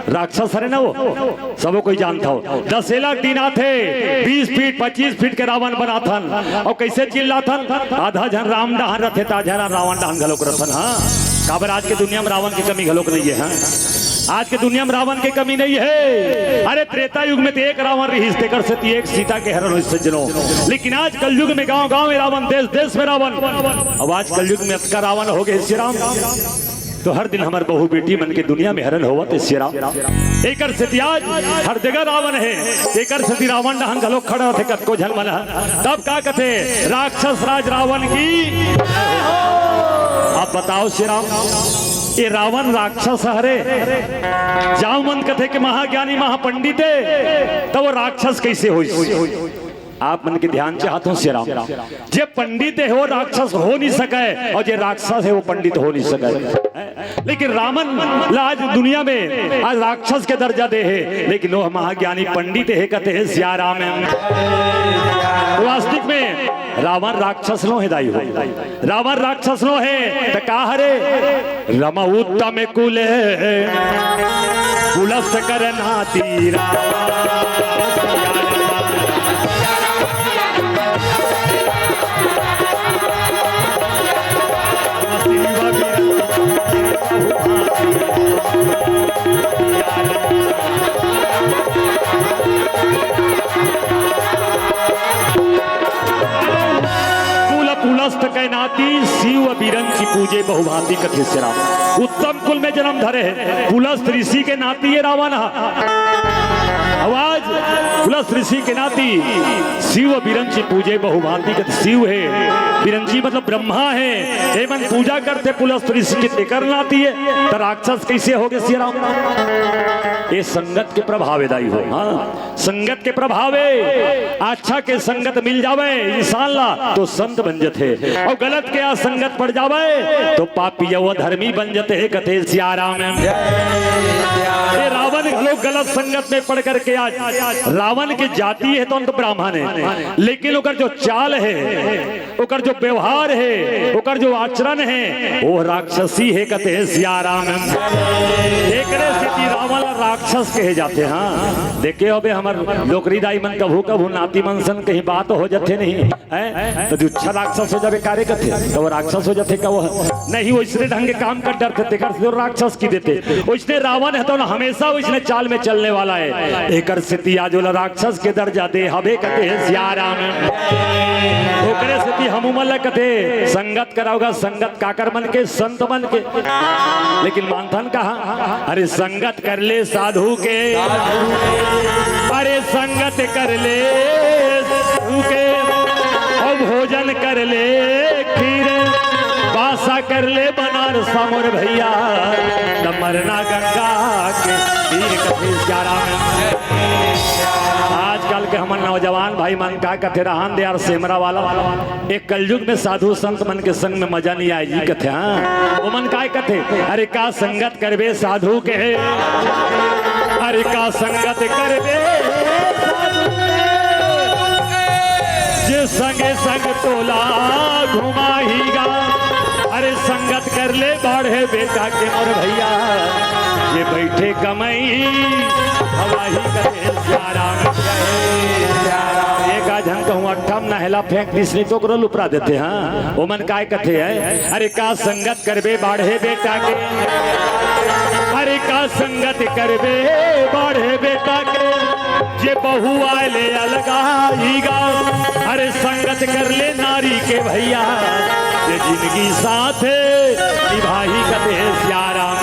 राक्षस हरे ना वो, सबो कोई जानत हो। दसेला के दिन आथे, बीस फीट पच्चीस फीट के रावण बनाथन, अउ कइसे चिल्लाथन, आधा झन राम डहन रथे त आधा झन रावण डहन घलोक रथन। हाँ, काबर आज के दुनिया में रावण के कमी घलोक नइ हे। हाँ, आज के दुनिया में रावण के कमी नइ हे। अरे, त्रेता युग में त एक रावण रिहिस, तेकर सेती एक सीता के हरण होइस सज्जनो। लेकिन आज कलयुग में गांव गांव में रावण, देश देश में रावण। अब आज कलयुग में अतका रावण हो गे सिराम, त हर दिन हमर बहू बेटी मन के दुनिया में हरण होवत हे सिराम। एकर सेती आज हर जगह रावण हे, एकर सेती रावण डहन घलोक खड़ा रथे कतको झन मन ह। तब का कथे, राक्षस राज रावण की। अब बताओ सिराम, ये रावण राक्षस हरे, जावं मन कथे के महाज्ञानी महापंडित हे, त वो राक्षस कइसे होइस? आप मन के ध्यान चाहत हूँ सिराम, जे पंडित हे वो राक्षस हो नइ सकय, अउ जे राक्षस हे वो पंडित हो नइ सकय। लेकिन रावण ला आज दुनिया में आज राक्षस के दर्जा दे हे, लेकिन वो महाज्ञानी पंडित हे कथे हे सियाराम। वास्तविक में रावण राक्षस नो हे दाई हो, रावण राक्षस नो हे त का हरे? रम उत्तम कुल पुलस्त कर नाती राम। कुल पुलस्त के नाती शिव बिरंची पूजे बहुभांति कथे सिराम। उत्तम कुल में जन्म धरे हे, पुलस्त ऋषि के नाती ये रावण ह। अउ आज पुलस्त ऋषि के नाती शिव बिरंची पूजे बहुभांति कथे। शिव हे, बिरंची मतलब ब्रह्मा हे, एमन पूजा करथे पुलस्त ऋषि के, तेकर नाती हे, त राक्षस कइसे हो गे सियाराम? ये संगत के प्रभाव हे दाई हो। हाँ, संगत के प्रभाव हे। अच्छा के संगत मिल जावे इंसान ला त संत बन जथे, अउ गलत के आ संगत पड़ जावे त पापी अउ अधर्मी बन जथे कथे सियाराम। ये रावण घलो गलत संगत में पड़ करके आज रावण के जाति हे त ब्राह्मण हे, लेकिन ओकर जो चाल हे, ओकर जो व्यवहार हे, ओकर जो आचरण हे, वो राक्षसी हे कथे सियाराम। एकरे सेती रावण ला राक्षस कहे जाथे। हाँ, देखे होबे हमर डोकरी दाई मन कभू कभू नाती मन सन कहीं बात हो जाथे नहीं, हैं? त जुच्छा राक्षस हो जाबे कारे कथे, त वो राक्षस हो जाथे का वो? नहीं, वो इसने ढंग के काम कर डरथे, तेकर से वो राक्षस की देथे। वइसने रावण हे त ना हमेशा वइसने चाल में चलने वाला हे। एकर सेती आज ओला राक्षस के दर्जा दे हबे कथे हे सियाराम। ओकरे सेती हमू मन ला कथे संगत कराओगा, संगत काकर मन के, संत मन के। लेकिन मानथन कहाँ? अरे संगत कर ले साधु के, अरे संगत कर ले साधु के, अउ भोजन कर ले खीर, बासा कर ले बनारसा मोर भैया, त मरना गंगा के तीर कथे सियाराम। आजकल के हमर नौजवान भाई मन का कथे, रहन दे यार सेमरा वाला, एक कलयुग में साधु संत मन के संग में मजा नइ आय जी कथे। हाँ, ओमन काय कथे, अरे का संगत करबे साधु के, अरे का संगत करबे साधु के, जे संगे संग टोला घुमाही गा। अरे संगत कर ले बाढ़े बेटा के मोर भैया, जे बइठे कमई हवाही कथे सियाराम। एक आध झन कहूँ अट्ठम नहला फेंक दिस नहीं त ओकरो ल उपरा देथे। हाँ, ओमन काय कथे हे, अरे का संगत करबे बाढ़े बेटा के, अरे का संगत करबे बाढ़े बेटा के, जे बहू आय ले अलगाही गा। अरे संगत कर ले नारी के भैया, जे जिनगी साथ निभाही कथे सियाराम।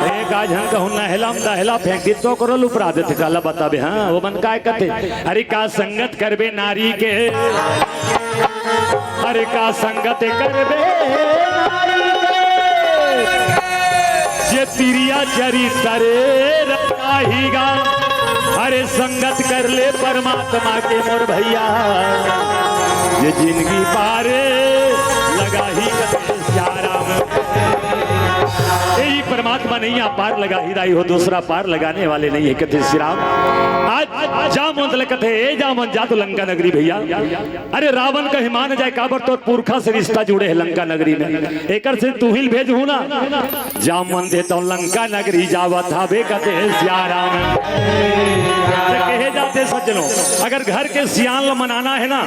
एक आध झन कहूँ नहला म दहला फेंक दिस त ओकरो ल उपरा देथे, काला बताबे। हाँ, ओमन काय कथे, अरे का संगत करबे नारी के, अरे का संगत करबे नारी के, जे तिरिया चरित्र रचाही गा। अरे संगत कर ले परमात्मा के मोर भैया, जे जिनगी पारे लगाही कथे सियाराम। यही परमात्मा नहीं, आप पार लगा ही दाई हो, दूसरा पार लगाने वाले नहीं है, कथे श्री राम। आज जामवंत ल कथे, ए जामवंत, जा तो लंका नगरी भैया। अरे रावण कहे मान जाए, काबर तोर पुरखा से रिश्ता जुड़े हे लंका नगरी में, एकर से तू ही भेजहू ना। जामवंत हे तो लंका नगरी जावत हवे, कथे श्री राम। त कहे जाथे सज्जनों, अगर घर के सियान ल मनाना हे ना,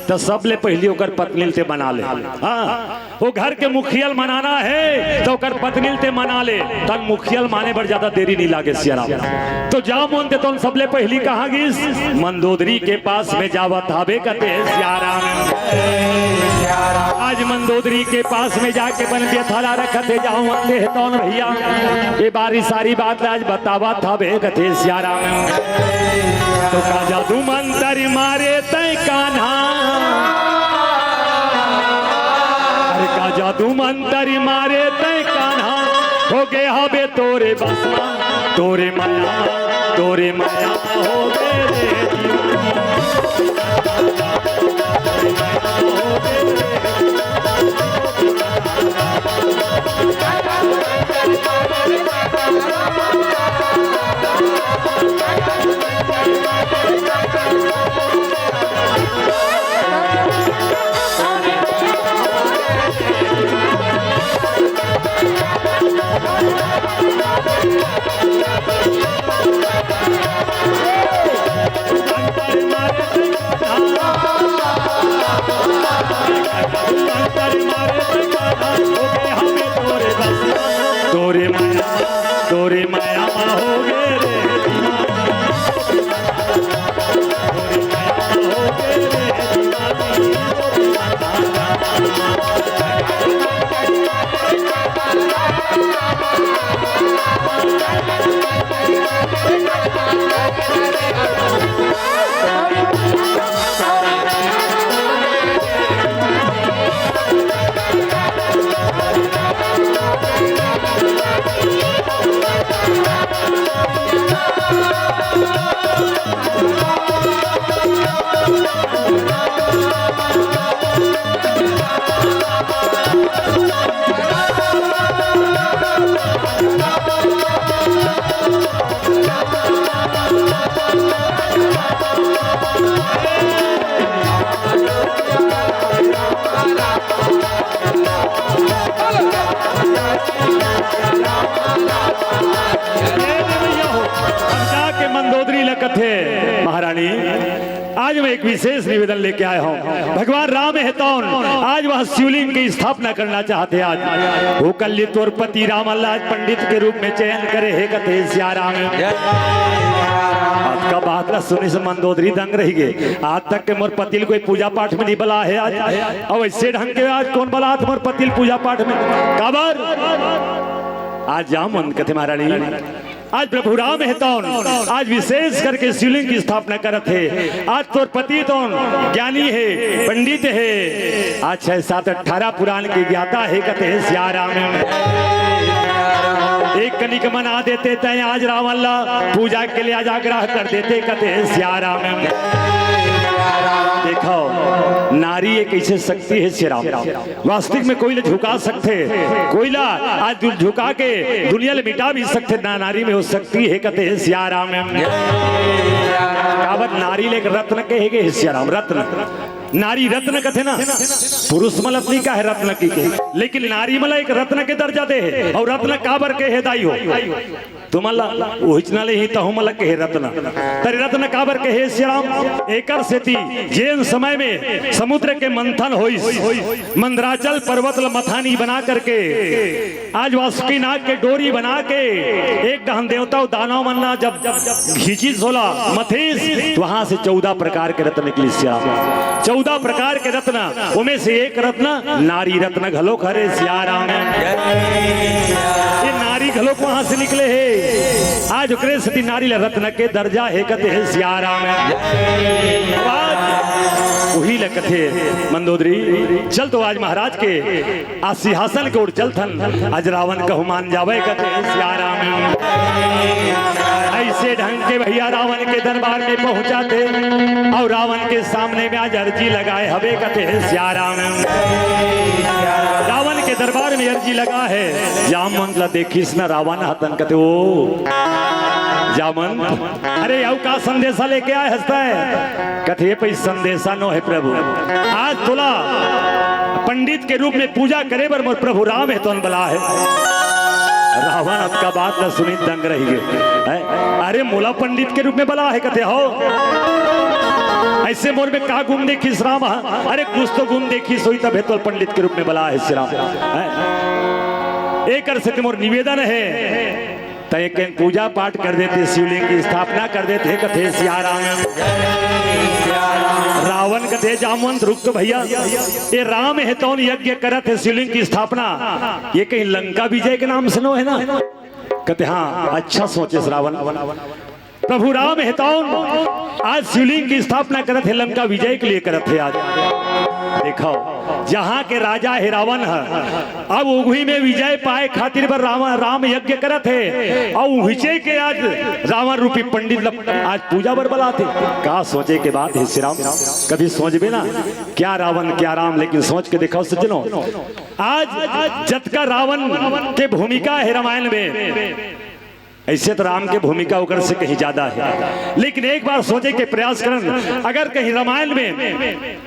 त सबले पहिली ओकर पत्नी ल ते मना ले। हाँ, वो घर के मुखिया ल मनाना हे, त ओकर पत्नी ल ते मना ले। तन मुखिया ल माने बर ज्यादा देरी नहीं लागे श्री राम। तो जामवंत तो सबले पहिली कहाँ गिस? मंदोदरी के पास में जावत हवे, कथे श्री राम। आज मंदोदरी के पास में जाके अपन व्यथा ला रखत हे जामवंत हे तौन भैया। ये बारी सारी बात आज बतावत हवे, कथे श्री राम। तो का जादू मंतर मारे तैं कान्हा, अरे का जादू मंतर मारे तैं कान्हा, हो गे हबे तोरे बस मा, तोरे मया, तोरे मया हो गे रे दीवाना। तोरे माया, तोरे माया मा हो गे रे। अब जाके मंदोदरी ल कथे, महारानी, आज मैं एक विशेष निवेदन लेके आया हूँ। भगवान राम हे तौन आज वह शिवलिंग की स्थापना करना चाहते। आज वो कल्ली तोर पति राम ल आज पंडित के रूप में चयन करे हे, कथे श्री राम। आज का बात ला सुने से मंदोदरी दंग रही गे। आज तक के मोर पति ल कोई पूजा पाठ में नहीं बला हे। आज अब ऐसे ढंग के आज कौन बला मोर पति ल पूजा पाठ में? काबर? आज जामवंत कथे महारानी, आज प्रभु राम हे तौन आज विशेष करके शिवलिंग की स्थापना करत हे। आज तोर पति तौन ज्ञानी हे, पंडित हे, आज छह सात अठारह पुराण के ज्ञाता हे, कथे श्री राम। एक कनिक मना देते तैं आज रावण ला पूजा के लिए आज आग्रह कर देते, कथे श्री राम। देखो, नारी एक ऐसे शक्ति हे श्री राम, वास्तविक में कोई ला झुका सकथे, कोई ला आज दु-, झुका के दुनिया ले मिटा भी सकथे। ना, नारी में वो शक्ति हे, कथे श्री राम। काबर नारी ले एक रत्न कहे गे हे श्री राम, रत्न। नारी रत्न कथे ना, पुरुष मन ल नइ कहे रत्न कहिके, लेकिन नारी मन ल एक रत्न के दर्जा दे हे। अउ रत्न काबर कहे हे दाई हो? तुमन ला उहिच ना ले ही तहु मन ला कहे रत्न। तरी रत्न काबर कहे श्री राम? एकर सेती जेन समय में समुद्र के मंथन होइस, मंदराचल पर्वत ल मथानी बना करके आज वासुकी नाग के डोरी बना के एक डहन देवता अउ दानव मन ला जब खींचिस ओला मथिस, त वहां से चौदह प्रकार के रत्न निकलिस श्री राम। चौदह प्रकार के रत्न, ओमे से एक रत्न नारी रत्न घलोक हरे श्री राम। ये नारी घलोक वहां से निकले हे। आज ओकरे सेती नारी ल रत्न के दर्जा हे कथे श्री राम। अब आज उही ल कथे मंदोदरी, चल तो आज महाराज के आज सिंहासन के ओर चलथन, आज रावण कहूं मान जावय कथे श्री राम। ऐसे ढंग के भैया रावण के दरबार में पहुंचाथे अउ रावण के सामने में आज अर्जी लगाए हवे कथे श्री राम। रावण के दरबार में अर्जी लगा हे, जामवंत ला देखिस न रावण ह तहन कथे, "ओ जामवंत, अरे अउ का संदेशा लेके आए हस तैं?" कथे, "ए पै संदेशा नो हे प्रभु, आज तोला पंडित के रूप में पूजा करे बर मोर प्रभु राम हे तोन बला हे।" रावण अतका बात ला सुनिस दंग रहि गे। हैं? "अरे मोला पंडित के रूप में बला हे?" कथे, "हव।" "अइसे मोर में का गुन देखिस राम ह?" "अरे कुछ तो गुन देखिस होही तभे तोला पंडित के रूप में बला हे श्री राम।" हैं? "एकर सेती मोर निवेदन हे, तैं एक पूजा पाठ कर देते, शिवलिंग की स्थापना कर देते," कथे सिया राम। रावण कथे, "जामवंत रुक तो भइया, ए राम हे तौन यज्ञ करत हे शिवलिंग की स्थापना, ए कहीं लंका विजय के नाम से नो हे ना?" कथे, "हाँ, अच्छा सोचेस रावण, प्रभु राम हे तौन आज शिवलिंग की स्थापना करत हे, लंका विजय के लिए करत हे आज।" देखव, जहाँ के राजा हे रावण ह, अब उही में विजय पाए खातिर बर रावण, राम यज्ञ करत हे, अउ उहिचे के आज रावण रूपी पंडित ल आज पूजा बर बलात हे। का सोचे के बात हे श्री राम, कभी सोचबे ना, क्या रावण क्या राम, लेकिन सोच के देखव सज्जनों, आज जतका रावण के भूमिका हे रामायण में, अइसे तो राम के भूमिका ओकर से कहीं ज्यादा हे, लेकिन एक बार सोचे के प्रयास करन, अगर कहीं रामायण में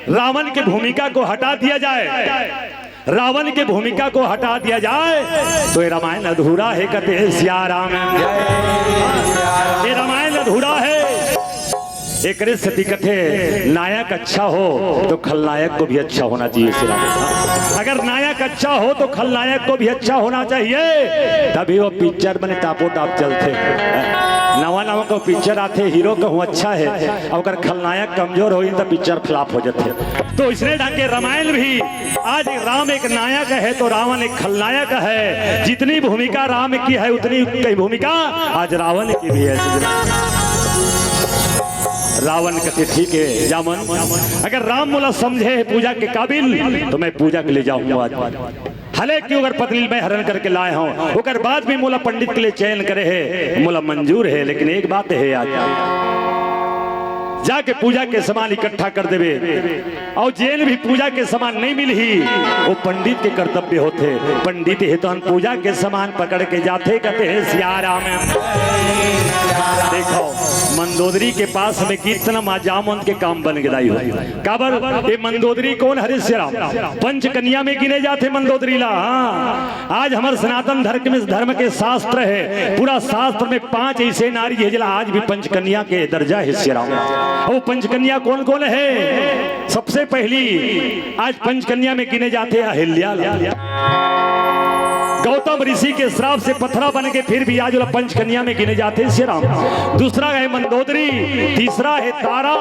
रावण के भूमिका को हटा दिया जाए, रावण के भूमिका को हटा दिया जाए, तो ए रामायण अधूरा हे, कथे सिया राम। ए रामायण अधूरा हे। एकरे सेती कथे, नायक अच्छा हो तो खलनायक को भी अच्छा होना चाहिए, श्री राम। अगर नायक अच्छा हो तो खलनायक को भी अच्छा होना चाहिए, तभी वो पिक्चर बने टापो टाप चलथे। नवा नवा को पिक्चर आथे, हीरो कहूँ अच्छा हे, अउ ओकर खलनायक कमजोर होही त पिक्चर फ्लॉप हो जाथे। तो इसने ढंग के रामायण भी आज राम एक नायक हे तो रावण एक खलनायक हे। जितनी भूमिका राम की हे उतनी कई भूमिका आज रावण की भी हे। रावण कथे, "ठीक हे जामवंत, अगर राम मोला समझे हे पूजा के काबिल तो मैं पूजा के लिए जाहूँ आज। हालांकि ओकर पत्नी मैं हरण करके लाए हँव, ओकर बाद भी मोला पंडित के लिए चयन करे हे, मोला मंजूर हे, लेकिन एक बात हे आज, जाके पूजा के सामान इकट्ठा कर देबे।" अउ जेन भी पूजा के सामान नइ मिलही, वो पंडित के कर्तव्य होथे। पंडित हे तहन पूजा के सामान पकड़ के जाथे, कथे हे सिया राम। देखव, मंदोदरी के पास में कितना माँ जामवंत के काम बन गे दाई हो। काबर, ए मंदोदरी कोन हरे सिया राम? पंचकन्या में गिने जाथे मंदोदरी ला। हाँ, आज हमर सनातन धर्म में, धर्म के शास्त्र हे, पूरा शास्त्र में पांच अइसे नारी हे जेला आज भी पंचकन्या के दर्जा हे सिया राम। अउ पंचकन्या कोन कोन हे? सबसे पहली आज पंचकन्या में गिने जाथे अहिल्या। गौतम ऋषि के श्राप से पथरा बन के फिर भी आज ओला पंचकन्या में गिने जाथे सिया राम। दूसरा हे मंदोदरी, तीसरा हे तारा,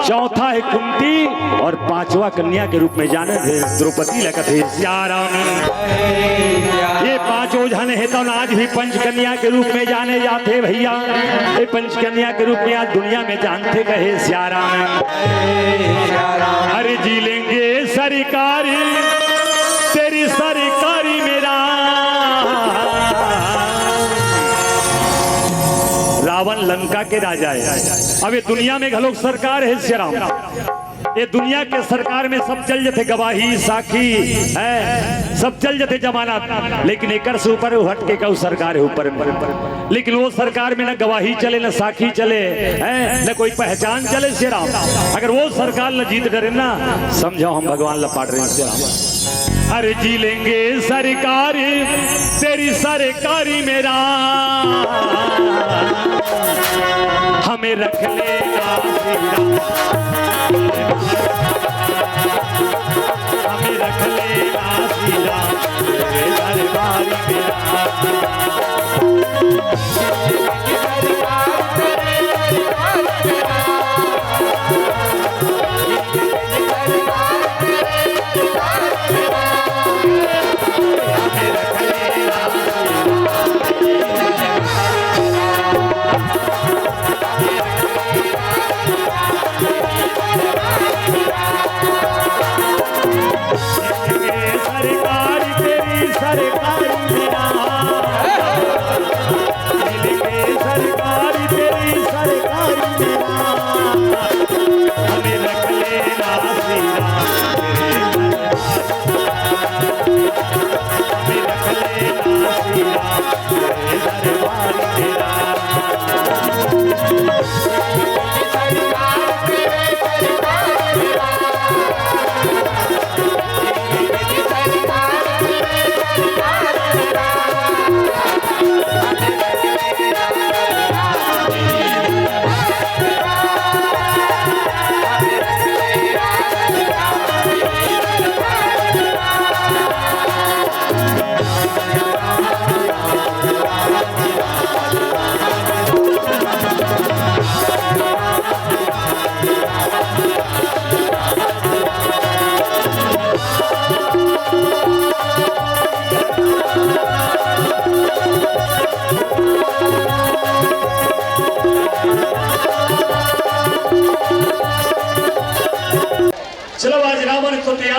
चौथा हे कुंती अउ पांचवा कन्या के रूप में जाने थे द्रौपदी ला कथे सिया राम। ये पांचों झन हे तौन आज भी पंचकन्या के रूप में जाने जाथे भइया। ये पंचकन्या के रूप में आज दुनिया में जानथे कहे सिया राम। अरे जी लेंगे सरकारी, तेरी सरकारी मेरा। रावण लंका के राजा हे। अब ये दुनिया में घलोक सरकार हे सिया राम। ये दुनिया के सरकार में सब चल जथे, गवाही, साखी, हैं, सब चल जथे जमानत, लेकिन एकर से ऊपर वो हट के कहूँ सरकार हे ऊपर में। लेकिन वो सरकार में न गवाही चले, न साखी चले, हैं, न कोई पहचान चले सिया राम। अगर वो सरकार ला जीत डरे ना, समझव हम भगवान ला पाट रहेन सिया राम। अरे जी लेंगे सरकारी, तेरी सरकारी मेरा, हमें रख लेना सिया राम। हमें रख लेना सिया राम, तेरे दरबारी मेरा। सरकार तेरी सरकार मेरा, दिल के सरकार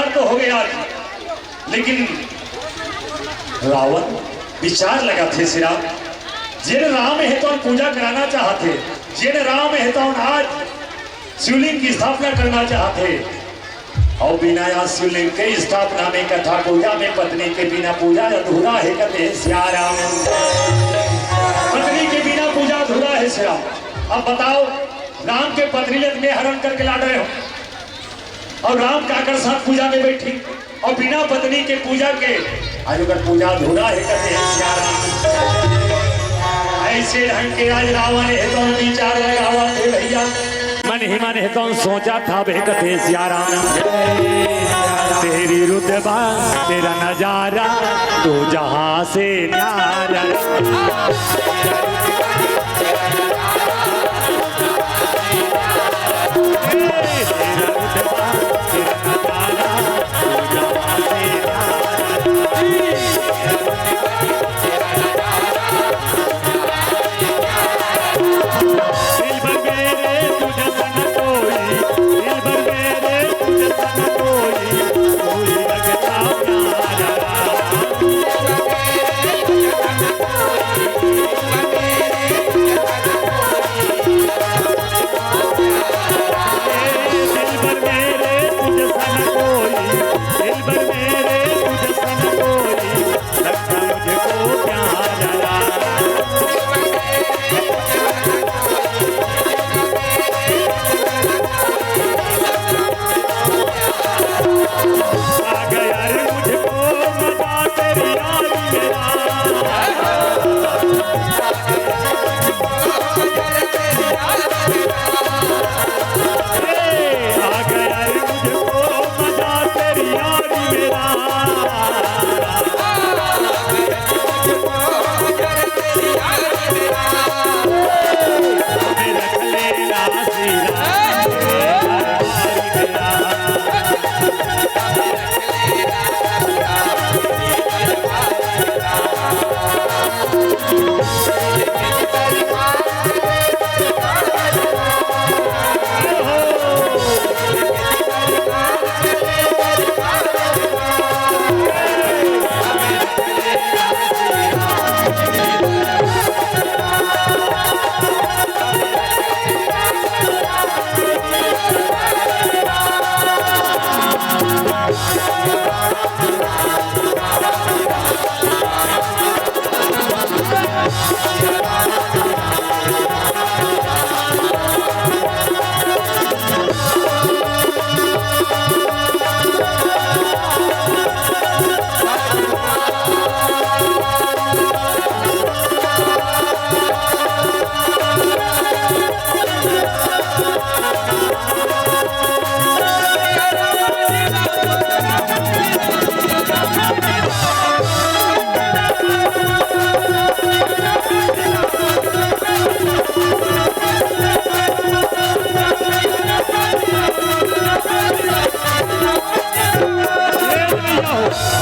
तो हो गया, लेकिन रावण विचार लगाथे श्री राम, जेन राम हे तो पूजा कराना चाहथे, जेन राम हे तो आज शिवलिंग की स्थापना करना चाहथे, अउ बिना आज शिवलिंग के स्थापना में, कथा पूजा में पत्नी के बिना पूजा अधूरा हे कथे श्री राम। पत्नी के बिना पूजा अधूरा हे श्री राम। अब बताओ, राम के पत्नी ले मैं हरण करके ला डरे हो, अउ राम काकर साथ पूजा में बैठी, अउ बिना पत्नी के पूजा के आज ओकर पूजा अधूरा हे कथे श्री राम। अइसे ढंग के आज रावण हे तो विचार लगावत हे भैया। मन ही मन हे तो सोचत हवे कथे श्री राम, तेरी रुतबा, तेरा नजारा, तू जहाँ से न्यारा।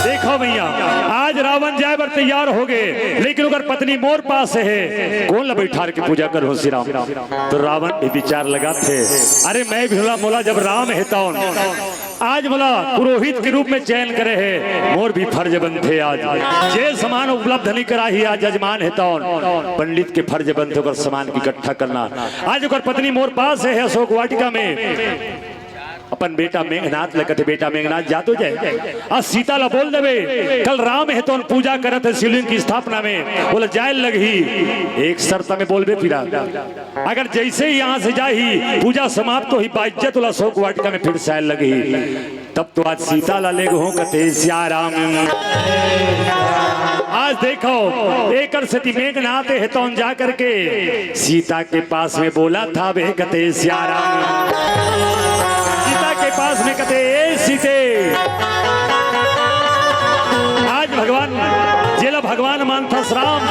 देखो भैया, आज रावण जाए बर तैयार हो गए, लेकिन ओकर पत्नी मोर पास हे, कोन ला बैठार के पूजा करहूं श्री राम? तो रावण भी विचार लगाथे, अरे मैं भी मोला, मोला जब राम हे तौन, आज मोला पुरोहित के रूप में चयन करे हे, मोर भी फर्ज बनथे आज। जे समान उपलब्ध नहीं कराही आज जजमान हे तौन, पंडित के फर्ज बनथे ओकर समान के इकट्ठा करना। आज ओकर पत्नी मोर पास हे अशोक वाटिका में, अपन बेटा मेघनाथ ल कथे, "बेटा मेघनाथ, जा तो जाए, आज सीता ल बोल देबे, कल राम हे तौन पूजा करत हे शिवलिंग की स्थापना में, ओला जाए लगही। एक शर्त में बोलबे पीरा, अगर जैसे ही यहाँ से जाही, पूजा समाप्त होही, बाइज्जत ओला अशोक वाटिका में फिर से आए लगही, तब तो आज सीता ला लेगहूं कथे श्री राम।" आज देखो, एकर सेती मेघनाथ हे तौन जा करके सीता के पास में बोलत हवे कथे श्री राम। सीता के पास में कथे, "ए सीते, आज भगवान, जेला भगवान मानथस राम,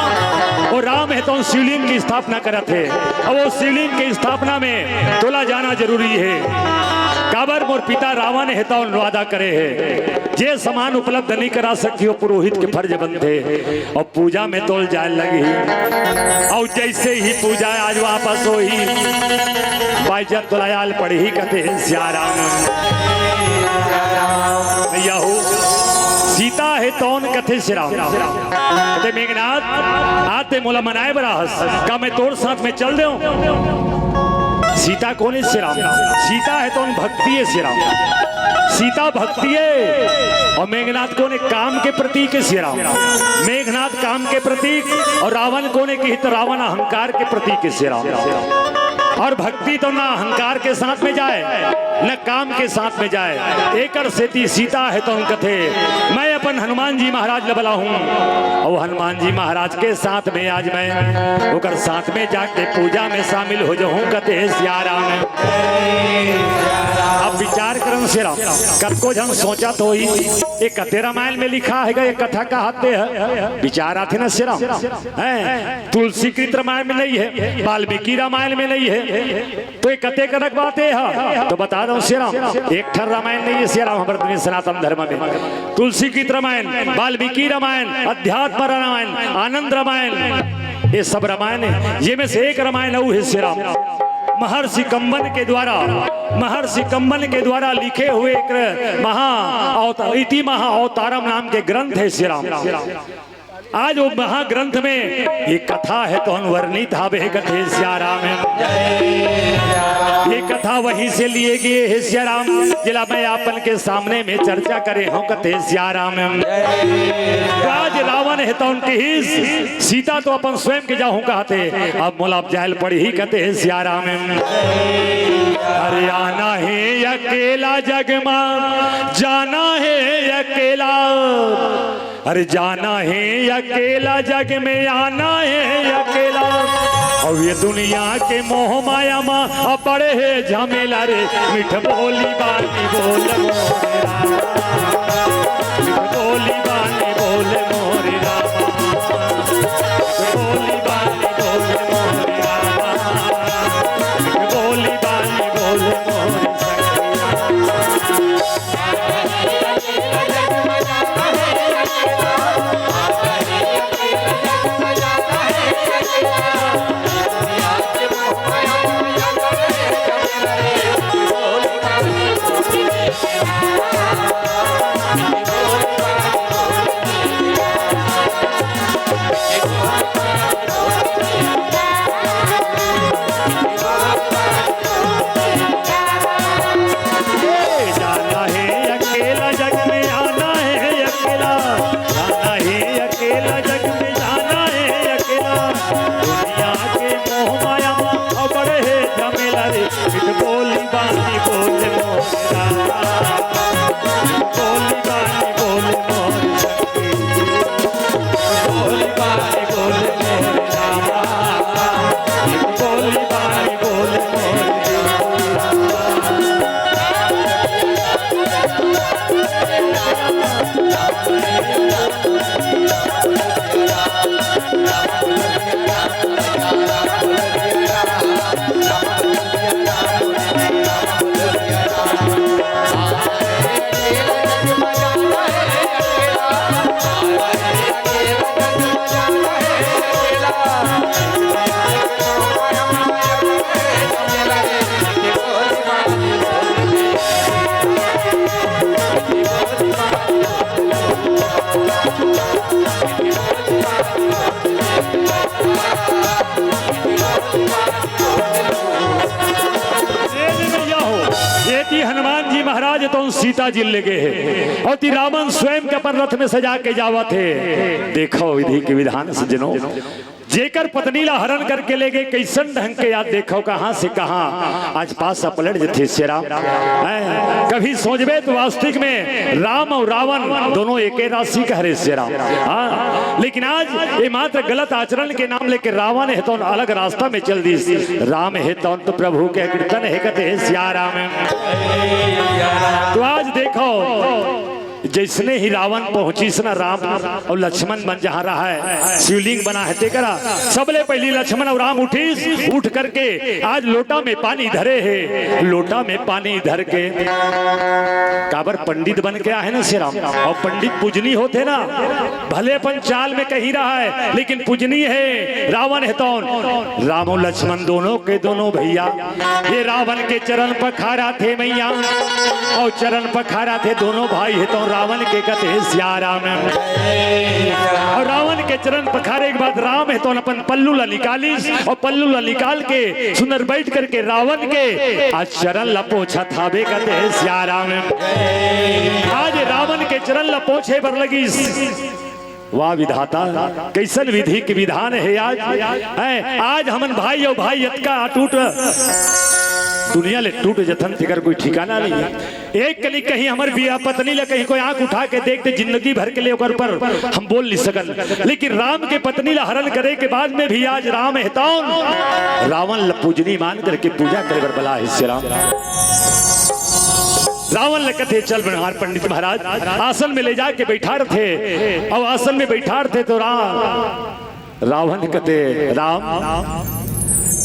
वो राम हे तौन शिवलिंग की स्थापना करत हे, अउ वो शिवलिंग की स्थापना में तोला जाना जरूरी हे। काबर मोर पिता रावण हे तौन वादा करे हे, जे समान उपलब्ध नहीं करा सकी, वो पुरोहित के फर्ज बनथे। अउ पूजा में तोल जाए लगही, अउ जैसे ही पूजा आज वापस होही, बाइज्जत तोला आल पड़ही कथे श्री राम। या हो, सीता हे तौन कथे सिराम। ते मेघनाथ, आते मोला मनाए बरा हस, का मैं तोर साथ में चल देऊं? सीता कोन हे सिराम? सीता हे तौन भक्ति हे सिराम। सीता भक्ति हे अउ मेघनाथ कोन हे? काम के प्रतीक हे सिराम। मेघनाथ काम के प्रतीक अउ रावण कोन हे? कही त रावण अहंकार के प्रतीक हे सिराम। अउ भक्ति तो ना अहंकार के साथ में जाए, न काम के साथ में जाए। एकर सेती सीता हे तौन कथे, मैं अपन हनुमान जी महाराज ल बलाहूं अउ हनुमान जी महाराज के साथ में आज मैं ओकर साथ में जाके पूजा में शामिल हो जाहूं, कथे सियाराम। अब विचार करन सिराम, कतको झन सोचत होही, ये कते रामायण में लिखा हे गा, ये कथा कहाते हे, विचार आथे ना सिराम। हैं, तुलसीकृत रामायण में नइ हे, वाल्मीकि रामायण में नइ हे, तो ये कते कनक बात हे? तो बता दंव सियाराम, एक ठन रामायण नइ हे सियाराम, हमर दुनिया सनातन धर्म में तुलसीकृत रामायण, वाल्मीकि रामायण, अध्यात्म रामायण, आनंद रामायण, ये सब रामायण हे। ये में से एक रामायण अउ हे सियाराम, महर्षि कंबन के द्वारा, महर्षि कंबन के द्वारा लिखे हुए एक महा अवत-, इति महा अवतारम नाम के ग्रंथ हे सियाराम। आज वो महाग्रंथ में ये कथा हे तौन वर्णित हावे, कथे सियाराम। ये कथा वहीं से लिए गए हे सियाराम, जेला मैं आपन के सामने में चर्चा करे हंव, कथे सियाराम। तो आज रावण हे तौन कहिस, सीता तो अपन स्वयं के जाहूं कहत हे, अब मोला अब जायल पड़ही, कथे सियाराम। अरे आना हे अकेला जग मा, जाना हे अकेला। अरे जाना हे अकेला जग में, आना हे अकेला। अउ ये दुनिया के मोह माया मा अउ बड़े हे झमेला रे। मीठ बोली बानी बोल मोरे रामा, मीठ बोली बानी बोल मोरे रामा, मीठ बोली बानी बोल मोरे रामा, मीठ बोली बानी बोल मोरे सखिया। जाना हे अकेला जग में, आना हे अकेला। जाना हे अकेला जग में, जाना हे अकेला। दुनिया के मोह माया मा अउ बड़े हे झमेला रे। मीठ बोली बानी बोल मोरे रामा, बोली बानी बोल मोरे सखी। बोली बानी बोल मोरे रामा, बोली बानी बोल मोरे रामा। ए जी भैया हो, ये जी हनुमान जी महाराज तो सीता जी ले गए हे अउ ती रावण स्वयं के अपन रथ में सजा के जावत हे। देखो विधि के विधान सज्जनों, जेकर पत्नी ला हरण करके ले गए, कइसन ढंग के याद, देखो कहां से कहां आज पास पलट जथे सियाराम। हैं? कभी सोचबे तो वास्तविक में राम अउ रावण दोनों एके राशि के हरे सियाराम। हां, लेकिन आज ये मात्र गलत आचरण के नाम लेके रावण हे तौन अलग रास्ता में चल दिस, राम हे तौन तो प्रभु के कीर्तन हे कथे सियाराम। तो आज देखो, जइसने ही रावण पहुंचिस न, राम अउ लक्ष्मण मन जहां रहय, शिवलिंग बना हे तेकरा, सबले पहिली लक्ष्मण अउ राम उठिस, उठ करके आज लोटा में पानी धरे हे, लोटा में पानी धर के, काबर पंडित बन के आहे न श्री राम, अउ पंडित पूजनी होथे न, भले अपन चाल में कहीं रहय, लेकिन पूजनी हे। रावण हे तौन, राम अउ लक्ष्मण दोनों के दोनों भइया, ये रावण के चरण पखारथे मइया, अउ चरण पखारथे दोनों भाई हे तौन रावण के कथे सिया राम। अउ रावण के चरण पखारे के बाद राम हे तौन अपन पल्लू ला निकालिस, अउ पल्लू ला निकाल के सुंदर बइठ करके रावण के आज चरण ला पोंछत हावे कथे सिया राम। आज रावण के चरण ला पोंछे बर लगिस। वाह विधाता, कइसन विधि के विधान हे आज। हैं, आज हमन भाई अउ भाई अतका अटूट, दुनिया ले टूट जथन तेकर कोई ठिकाना नइ हे। एक कनी कहीं हमर बिया पत्नी ला कहीं कोई आंख उठा के देख दे, जिंदगी भर के लिए ओकर ऊपर हम बोल नइ सकन, लेकिन राम के पत्नी ला हरण करे के बाद में भी आज राम हे तौन रावण ला पूजनी मान करके पूजा करे बर बला हे सिया राम। रावण ल कथे, "चल बनवार पंडित महाराज, आसन में ले जाके बइठारथे।" अउ आसन में बइठारथे तो राम, रावण कथे, "राम,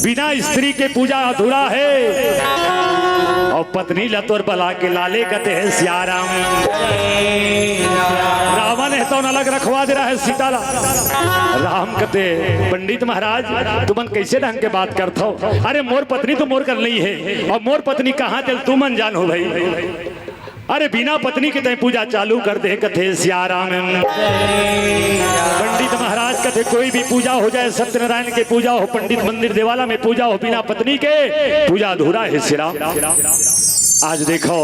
बिना स्त्री के पूजा अधूरा हे, अउ पत्नी ल तोर बला के लाले कथे हे सिया राम।" रावण हे तौन अलग रखवा दे रहा हे सीता ला। राम कथे, "पंडित महाराज, तुमन कइसे ढंग के बात करथव? अरे मोर पत्नी तो मोर कर नइ हे, अउ मोर पत्नी कहां तेला तुमन जानव भई।" अरे बिना पत्नी के तैं पूजा चालू कर दे कथे सिया राम। पंडित महाराज कथे कोई भी पूजा हो जाए, सत्यनारायण के पूजा हो, पंडित मंदिर देवाला में पूजा हो, बिना पत्नी के पूजा अधूरा हे सिया राम। आज देखव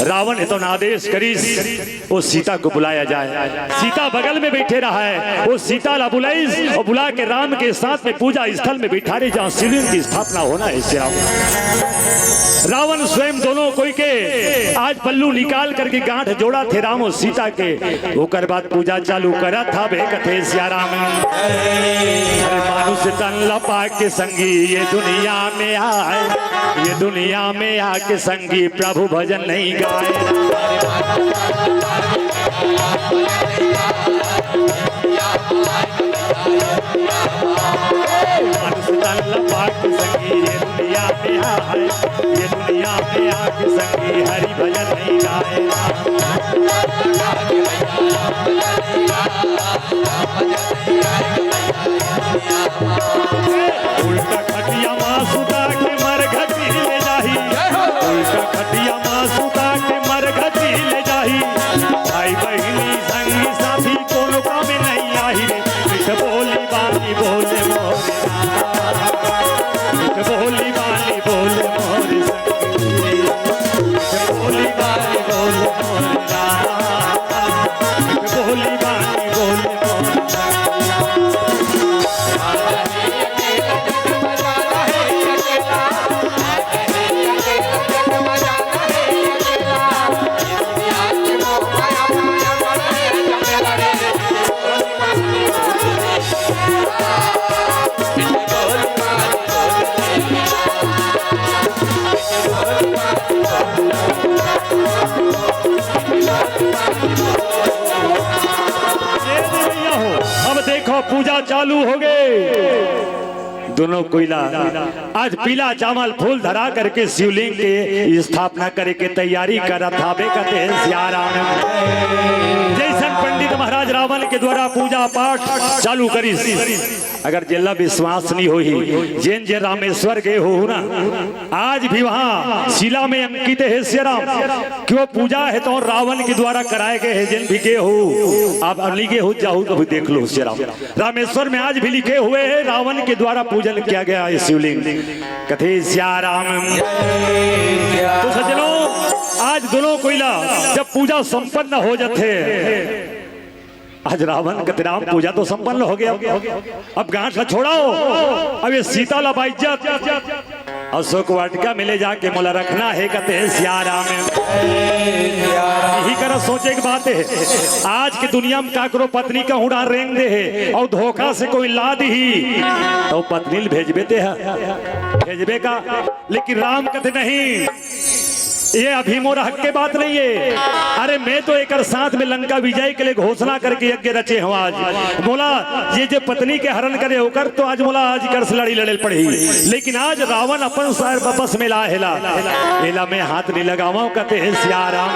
रावण हे तौन आदेश करिस, वो सीता को बुलाया जाए। सीता बगल में बइठे रहय, वो सीता ला बुलाइस अउ बुला के राम के साथ में पूजा स्थल में बइठारे जहां शिवलिंग की स्थापना होना हे सिया राम। रावण स्वयं दोनों कोई के आज पल्लू निकाल करके गांठ जोड़ाथे राम अउ सीता के, ओकर बाद पूजा चालू करत हावे कथे सिया राम। अरे मानुष तन ल पाके संगी ये दुनिया में आए, ये दुनिया में आके संगी प्रभु भजन नइ गाए। मानुष तन ल पाके संगी ये दुनिया में आए, ये दुनिया में आके संगी हरि भजन नइ गाए। उल्टा खटिया मा सुता के मरघटी ले जाही, उल्टा खटिया मा सुता के मरघटी ले जाही। भाई बहिनी संगी साथी कोनो काम नइ आही रे। मीठ बोली बाली बोले मोरे राम, मीठ बोली बाली बोले मोरे संगी, मीठ बोली बाली बोले मोरे राम। बोली बानी बोले। ये दे भैया हो, अब देखो पूजा चालू हो गए। दोनों कोइला आज पीला चावल फूल धरा करके शिवलिंग के स्थापना करे के तैयारी करत हावे कथे सिया राम। जैसन पंडित महाराज रावण के द्वारा पूजा पाठ चालू करिस, अगर जेला विश्वास नहीं होही, जेन जे रामेश्वर गए हो ना, आज भी वहाँ शिला में अंकित है सिया राम, कि वो पूजा है तो रावण के द्वारा कराए गए हैं। जेन भी गए हो, आप नहीं गए हो, जाओ कभी देख लो सिया राम। रामेश्वर में आज भी लिखे हुए हैं, रावण के द्वारा पूजन किया गया है शिवलिंग। कथे सिया राम। तो सज्जनों, आज दोनों कोइला जब पूजा संपन्न हो जाते हैं, आज रावण कथे राम पूजा तो संपन्न हो गया, अब गांठ ला छोड़ाओ, अब ये सीता ला बाइज्जत अशोक वाटिका में ले जाके मोला रखना है, कथे सिया राम। यही करा सोचे के बात है, आज के दुनिया में काकरो पत्नी का हुड़ा रेंग दे है और धोखा से कोई ला दी ही, तो पत्नी ल भेजबे ते है, भेजबे का? लेकिन राम कथे नहीं, ये अभी मोर हक के बात नहीं है। अरे, मैं तो एकर साथ में लंका विजय के लिए घोषणा करके यज्ञ रचे हूँ आज। मोला ये जे पत्नी के हरण करे ओकर तो आज मोला आज एकर से लड़ाई लड़े पड़ही, लेकिन आज रावण अपन सर बपस में ला हेला, एला मैं हाथ नहीं लगावा, कथे हे सिया राम।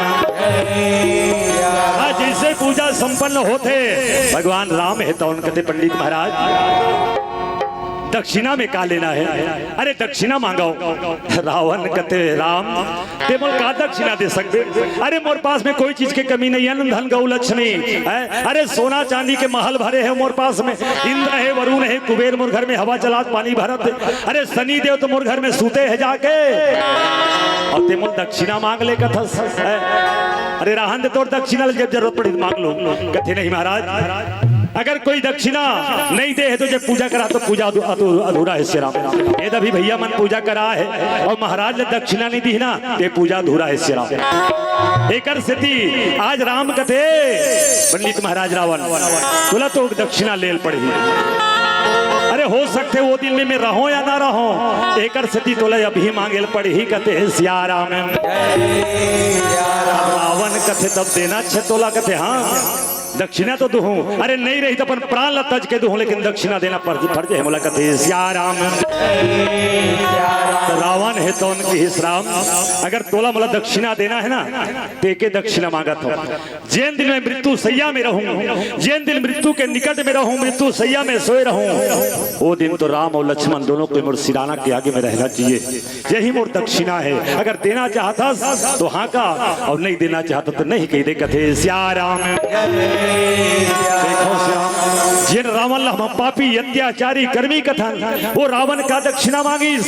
आज जैसे पूजा संपन्न होथे, भगवान राम हे तौन कथे पंडित महाराज, दक्षिणा में का लेना है? अरे, दक्षिणा मांगो। रावण कथे, राम, ते मोर का दक्षिणा दे सकबे? अरे, मोर पास में कोई चीज के कमी नहीं है, अन्न धन गौ लक्ष्मी है। अरे, सोना चांदी के महल भरे हैं मोर पास में, इंद्र है, वरुण है, कुबेर मोर घर में हवा चलात पानी भरत है। अरे, शनि देव तो मोर घर में सूते हैं जाके, और ते मोर दक्षिणा मांग ले कथस है। अरे, रहन दे, तोर दक्षिणा ले, जब जरूरत पड़ी तो मांग लो। कथे नहीं महाराज, अगर कोई दक्षिणा नहीं दे है तो जब पूजा करा तो पूजा अधू-, अधू-, अधूरा है सिया राम। ये दभी भैया मन पूजा करा है और महाराज ने दक्षिणा नहीं दी है ना, ये पूजा अधूरा है सिया राम। एकर सेती आज राम कथे, पंडित महाराज रावण, तोला तो दक्षिणा लेल पड़ही। अरे, हो सकथे वो दिन में मैं रहूं या ना रहूं, एकर सेती तोला अभी मांगेल पड़ही, कथे हे सिया राम। अब रावण कथे तब देना छे तोला, कथे हाँ, दक्षिणा तो दूहूं, अरे नहीं रही तो अपन प्राण ला तज के दूहूं, लेकिन दक्षिणा देना फर्ज, फर्ज है मोला, कथे सिया राम। तो रावण हे तौन कहिस राम, अगर तोला मोला दक्षिणा देना है ना, ते के दक्षिणा मांगत हो। जेन दिन मैं मृत्यु सैया में रहूं, जेन दिन मृत्यु के निकट में रहूं, मृत्यु सैया में सोए रहूं, वो दिन तो राम और लक्ष्मण दोनों को मोर सिराना के आगे में रहना चाहिए। यही मोर दक्षिणा है। अगर देना चाहता तो हाँ का, और नहीं देना चाहता तो नहीं कही दे, कथे सिया राम। देखो श्याम, जेन रावण ला हम पापी, अत्याचारी, कर्मी कथन, वो रावण का दक्षिणा मांगिस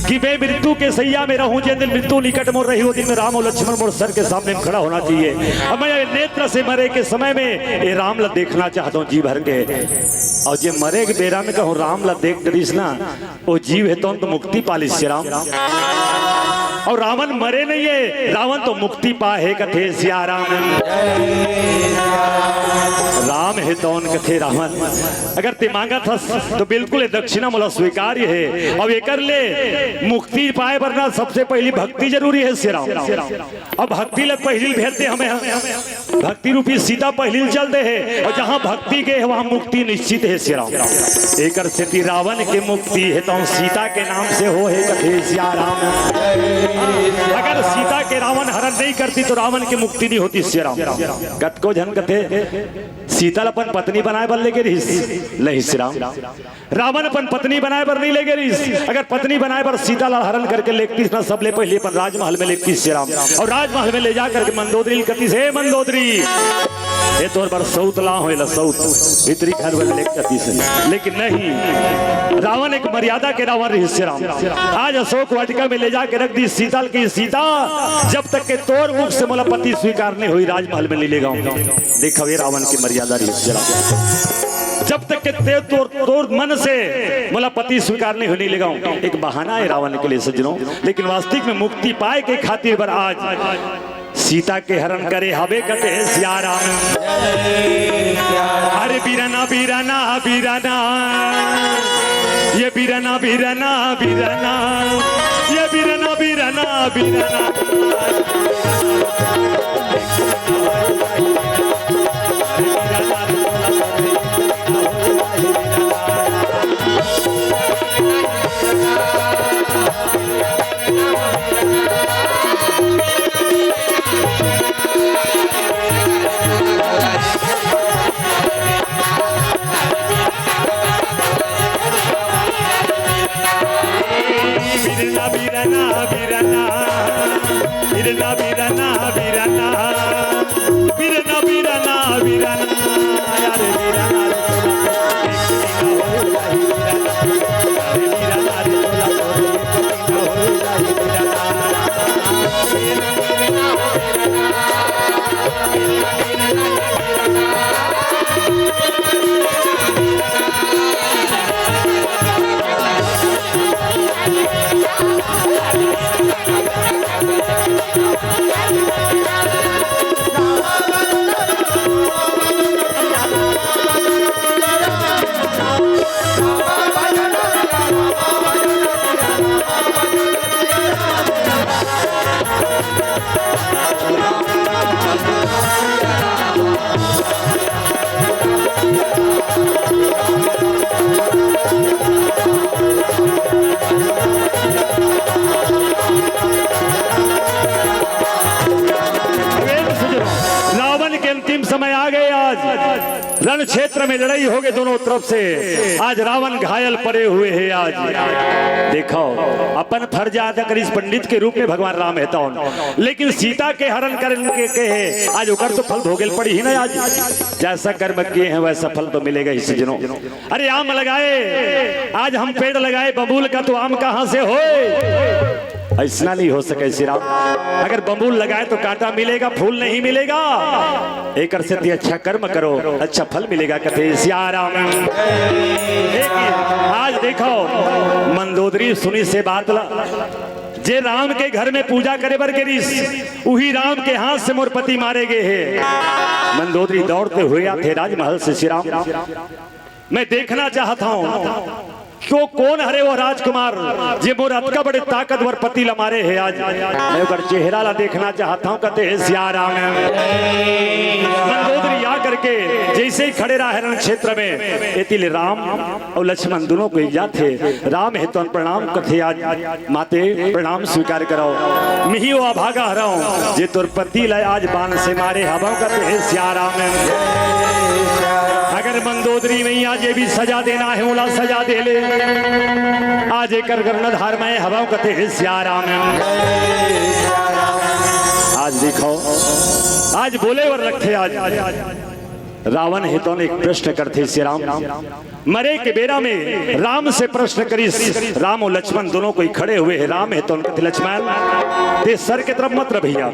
कि मैं मृत्यु के सैया में रहूं, जेन दिन मृत्यु निकट मोर रही, वो दिन में राम और लक्ष्मण मोर सर के सामने में खड़ा होना चाहिए। अब मैं ये नेत्र से मरे के समय में ये राम ला देखना चाहता हूँ जी भर के। और जे मरे के बेरा में कहूँ राम ला देख डरिस ना, वो जीव हे तौन तो मुक्ति पालिस सिया राम। और रावण मरे नहीं है, रावण तो मुक्ति पा है, कथे सिया राम। राम हे तौन कथे रावण, अगर ते मांगत हस तो बिल्कुल ये दक्षिणा मोला स्वीकार्य है। अब एकर ले मुक्ति पाए बर ना सबसे पहली भक्ति जरूरी है सिया राम। अब भक्ति ले पहली भेजते हमें, भक्ति रूपी सीता पहली चल दे है, और जहाँ भक्ति के है वहाँ मुक्ति निश्चित है सिया राम। एकर सेती रावण के मुक्ति हे तौन सीता के नाम से हो है, कथे सिया राम। अगर सीता के रावण हरण नहीं करती तो रावण की मुक्ति नहीं होती सिया राम। कतको झन कथे सीता ला अपन पत्नी बनाए बर लेगे रहिस, नहीं सिया राम। रावण अपन पत्नी बनाए बर नहीं लेगे रहिस। अगर पत्नी बनाए बर सीता ला हरण करके लेगतिस ना, सबले पहले अपन राजमहल में लेगतिस सिया राम। और राजमहल में ले जा करके मंदोदरी ल कतिस, हे मंदोदरी, ये तोर बर सौत ला हो, एला सौत भीतरी घर में लेग कतिस। लेकिन नहीं, रावण एक मर्यादा के रावण रहिस सिया राम। आज अशोक वाटिका में ले जाके रख दिस सीता ल, कि सीता, जब तक के तोर मुख से मोला पति स्वीकार नहीं होई, राजमहल में नहीं लेगंव। देखो ये रावण की मर्यादा रहिस सिया राम। जब तक के ते तोर, तोर मन से मोला पति स्वीकार नहीं होई, नहीं लेगंव। एक बहाना है रावण के लिए सज्जनों, लेकिन वास्तविक में मुक्ति पाए के खातिर बर आज सीता के हरण करे हवे, कथे सिया राम। अरे बीरना, बीरना, बीरना, ये बीरना, बीरना, बीरना, ये बीरना, बीरना, बीरना। बिरना, बिरना, बिरना, बिरना, बिरना, बिरना, बिरना, बिरना, बिरना, अरे बिरना, रण क्षेत्र में लड़ाई हो गई दोनों तरफ से। आज रावण घायल पड़े हुए है। आज देखो, अपन फर्ज अदा करिस पंडित के रूप में भगवान राम हेतौन, लेकिन सीता के हरण करन के कहे, आज ओकर तो फल भोगेल पड़ी ही ना। आज जैसा कर्म किए हैं वैसा फल तो मिलेगा ही सजनों। अरे आम लगाए, आज हम पेड़ लगाए बबूल का, तो आम कहाँ से होए? ऐसना नहीं हो सके श्री राम। अगर बबूल लगाए तो कांटा मिलेगा, फूल नहीं मिलेगा। एकर से ती अच्छा कर्म करो, अच्छा फल मिलेगा, कथे सिया राम। एक आज देखो, मंदोदरी सुनिस ए बात ला, जे राम के घर में पूजा करे बर गे रिस, उही राम के हाथ से मोर पति मारे गे हे। मंदोदरी दौड़ते हुए आथे राजमहल से, श्री राम, मैं देखना चाहत हौं कि वो कोन हरे, वो राजकुमार जे मोर अतका बड़े ताकतवर पति ला मारे हे। आज मैं ओकर चेहरा ला देखना चाहत हौं, कथे हे सिया राम। मंदोदरी आ करके जैसे ही खड़े रहा रण क्षेत्र में, एती ले राम अउ लक्ष्मण दोनों कोई जाथे। राम हेतौन प्रणाम कथे, आज माते प्रणाम स्वीकार करव। मिही ओ अभागा हरव जे तोर पति ला आज बाण से मारे हवं, कथे हे सिया राम। अगर मंदोदरी मैया जे भी सजा देना हे, ओला सजा दे ले। आज एकर कर्णधार मैं हवं, कथे हे सिया राम। आज देखो, आज बोले बर लगथे। आज रावण हेतौन एक प्रश्न करथे, श्री राम, मरे के बेरा में राम से प्रश्न करिस। राम अउ लक्ष्मण दोनों कोई खड़े हुए हे। राम हेतौन कथे, लक्ष्मण, ते सर के तरफ मत रह भैया,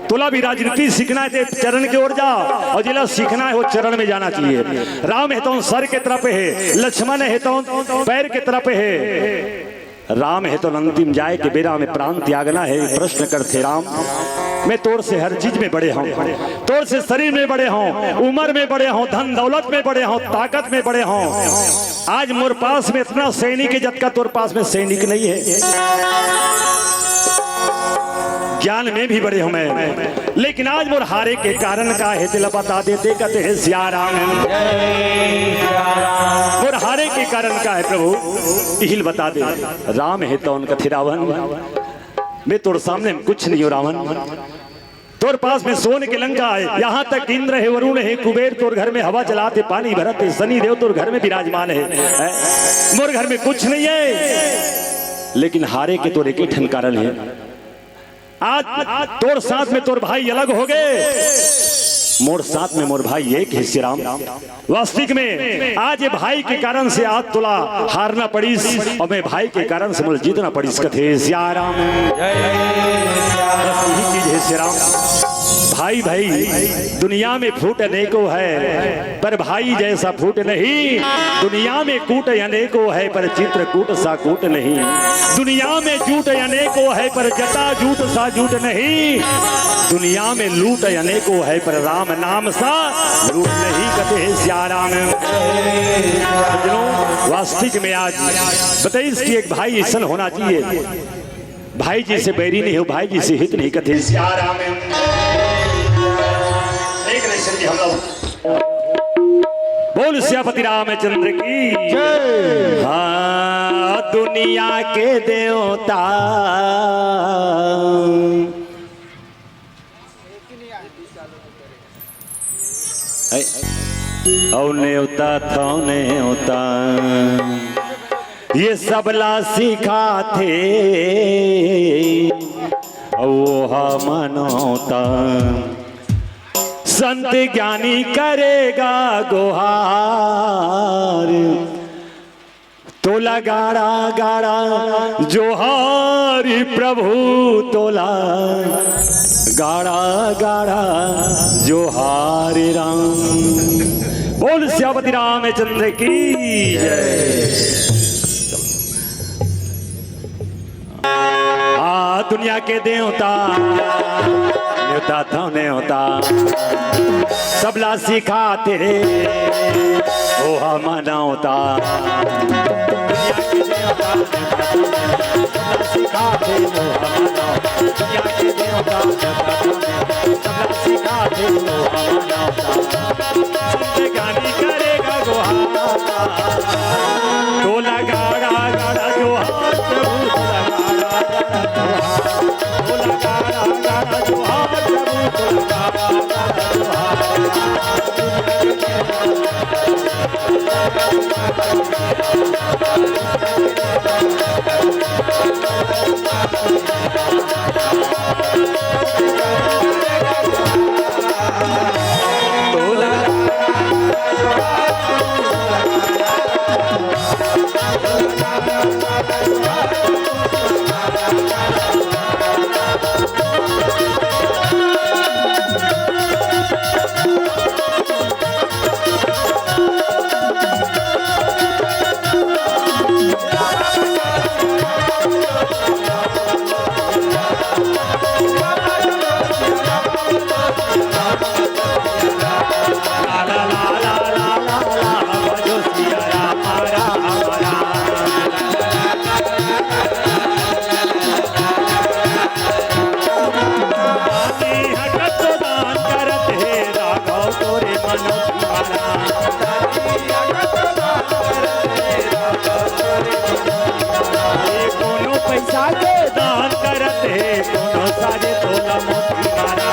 तोला भी राजनीति सीखना हे ते चरण के ओर जा, अउ जेला सीखना हे वो चरण में जाना चाहिए। राम हेतौन सर के तरफ हे, लक्ष्मण हेतौन पैर के तरफ हे। राम हेतौन अंतिम जाए के बेरा में प्राण त्यागना हे, प्रश्न करथे, राम, मैं तोर से हर चीज में बड़े हौं, तोर से शरीर में बड़े हौं, उमर में बड़े हौं, धन दौलत में बड़े हौं, ताकत में बड़े हौं। आज मोर पास में अतना सैनिक हे जतका तोर पास में सैनिक नहीं हे। ज्ञान में भी बड़े हौं मैं, लेकिन आज मोर हारे के कारण का हे, तेला बता दे, ते कथे हे सिया राम। मोर हारे के कारण का हे प्रभु, इही ल बता दे। राम हेतौन कथे, रावण, मैं तोर सामने में कुछ नहीं हौं रावण। तोर पास में सोन के लंका हे, यहाँ तक इंद्र हे, वरुण हे, कुबेर तोर घर में हवा चलाथे, पानी भरथे, शनि देव तोर घर में विराजमान हे, हैं? मोर घर में कुछ नहीं हे, लेकिन हारे के तोर एक ही ठन कारण हे। आज तोर साथ में तोर भाई अलग हो गे, मोर साथ में मोर भाई एक हे श्री राम। वास्तविक में आज ये भाई के कारण से आज तोला हारना पड़िस, अउ मैं भाई के कारण से मोला जीतना पड़िस, कथे सिया राम। बस यही चीज हे श्री राम। भाई भाई दुनिया में फूट अनेकों है, पर भाई जैसा फूट नहीं। दुनिया में कूट अनेकों है, पर चित्रकूट सा कूट नहीं। दुनिया में जूट अनेकों है, पर जटा जूट सा जूट नहीं। दुनिया में लूट अनेकों है, पर राम नाम सा लूट नहीं, कथे सिया राम। सज्जनों, वास्तविक में आज बताइस कि एक भाई अइसन होना चाहिए, भाई जी से बैरी नहीं हो, भाई जी से हित नहीं, कथे सिया राम। एक नहीं सर जी, हम लोग बोल सियापति रामचंद्र की। जय। हाँ, दुनिया के देवता है। अउ नेवता थव नेवता, ये सबला सिखाथे। अउ ओहा मनौता, संत ज्ञानी करेगा गुहार। तोला गाड़ा गाड़ा जोहार प्रभु, तोला गाड़ा गाड़ा जोहार राम। बोल सियापति रामचंद्र की जय। आ दुनिया के देवता, नेवता थव नेवता, सबला सिखाथे, ओहा मनौता। दुनिया के देवता, नेवता थव नेवता, सबला सिखाथे, ओहा मनौता। दुनिया के देवता, नेवता थव नेवता, सबला सिखाथे, ओहा मनौता। संत ज्ञानी करेगा गुहार। तोला गाड़ा गाड़ा जोहार प्रभु, तोला गाड़ा गाड़ा जोहार। तोला गाड़ा गाड़ा जोहार प्रभु, तोला गाड़ा गाड़ा जोहार। दान करत हे राघव तोरे मनोज महाराज। कोनो पैसा के दान करत हे, कोनो साजे तोला मोती माला।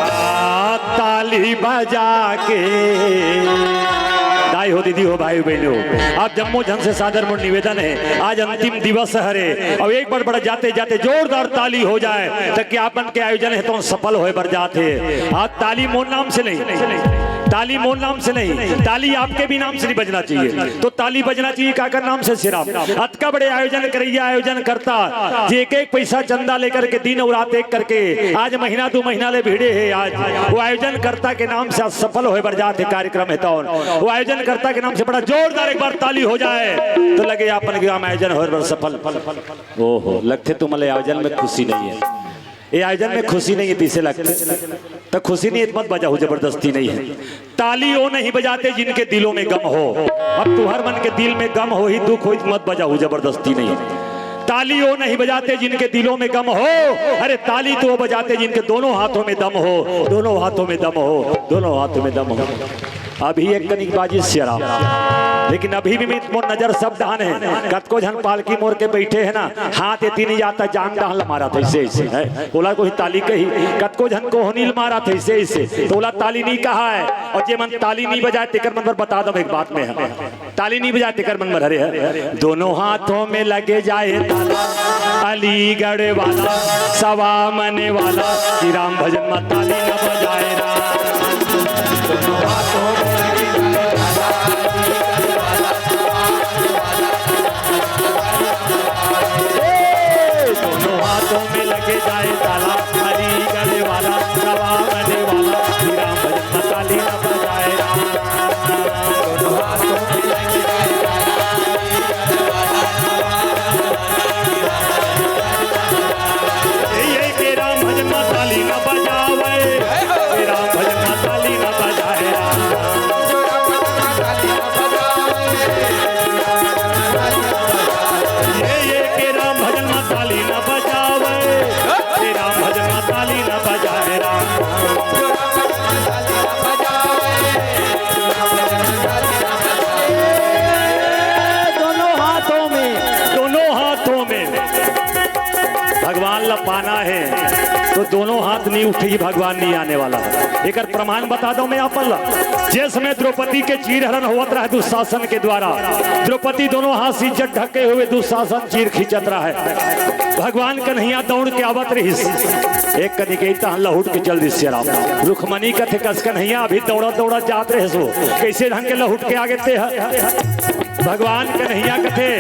आ, ताली बजा के। दाई हो, दीदी हो, भाई बहन हो, आप जम्मो झन से सादर मोर निवेदन हे, आज अंतिम दिवस हरे, अउ एक बार बड़ा जाते जाते जोरदार ताली हो जाए, ताकि आप मन के आयोजन हे तो सफल होए बर जात हे। आज ताली मोर नाम से नहीं, ताली मोर नाम से नहीं, ताली आपके भी नाम से नहीं बजना चाहिए। तो ताली बजना चाहिए काकर नाम से? सिराम। अतका बड़े आयोजन करैया, आयोजन करता, जे एक एक पैसा चंदा लेकर के दिन अउ रात एक करके आज महीना दू महीना ले भिड़े हे, आज वो आयोजन करता के नाम से आज सफल होए बर जात हे कार्यक्रम हे तौन। वो आयोजन करता के नाम से बड़ा जोरदार एक बार ताली हो जाए तो लगे अपन ग्राम आयोजन होए बर सफल। ओहो, लगथे तुमन ल आयोजन में खुशी नहीं हे, ये आयोजन में खुशी नहीं हे, तइसे लगथे। त खुशी नहीं हे त मत बजाहू, जबरदस्ती नहीं हे। ताली वो नहीं बजाते जिनके दिलों में गम हो। अब तुहर मन के दिल में गम होही, दुख होही, मत बजाहू, जबरदस्ती नहीं हे। ताली वो नहीं बजाते जिनके दिलों में गम हो, अरे ताली तो वो बजाते जिनके दोनों हाथों में दम हो, दोनों हाथों में दम हो, दोनों हाथों में दम हो। अभी एक कनिक बाजी सियाराम, लेकिन अभी भी मोर नजर सब डहन हे। कतको झन पालकी मोर के बइठे हे ना, हाथ एती नहीं जाता, जांग डहन ल मारत हे, अइसे, अइसे हे। ओला कोई ताली कही, कतको झन कोहनी ल मारत हे, अइसे, अइसे। त ओला ताली नहीं कहाय। अउ जे मन ताली नहीं बजाय, तेकर मन बर बता दंव एक बात में हे। ताली नहीं बजाय, तेकर मन बर हरे हे। दोनों हाथों में लगे जाए ताला, अलीगढ़ वाला, सवा मने वाला, कि राम भजन में ताली न बजाए राम। दोनों हाथों में लगे जाए ताला, ए, दोनों हाथों में लगे जाए ताला, अलीगढ़ वाला, सवा मने वाला, कि राम भजन में ताली न बजाए राम। दोनों हाथों में लगे जाए ताला, ये, ये के राम भजन में ताली न बजावे, के राम भजन में ताली न बजाए राम। ये, ये के राम भजन में ताली न बजावे, के राम भजन में ताली न बजाए राम। दोनों हाथों में, दोनों हाथों में भगवान ला पाना हे, तो दोनों हाथ नहीं उठही, भगवान नहीं आने वाला। एकर प्रमाण बता दंव मैं आप मन ला। जे समय द्रौपदी के चीरहरण होवत रहे दुशासन के द्वारा, द्रौपदी दोनों हाथ से इज्जत ढके हुए दुशासन चीर खींचत रहे। भगवान कन्हैया दौड़ के आवत रहिस, एक कनिक तहन लहुट के चल दिस सियाराम। रुक्मणी कथे, कस कन्हैया अभी दौड़त दौड़त जात रहिस वो, कइसे ढंग के लहुट के आगे ते ह? भगवान कन्हैया कथे,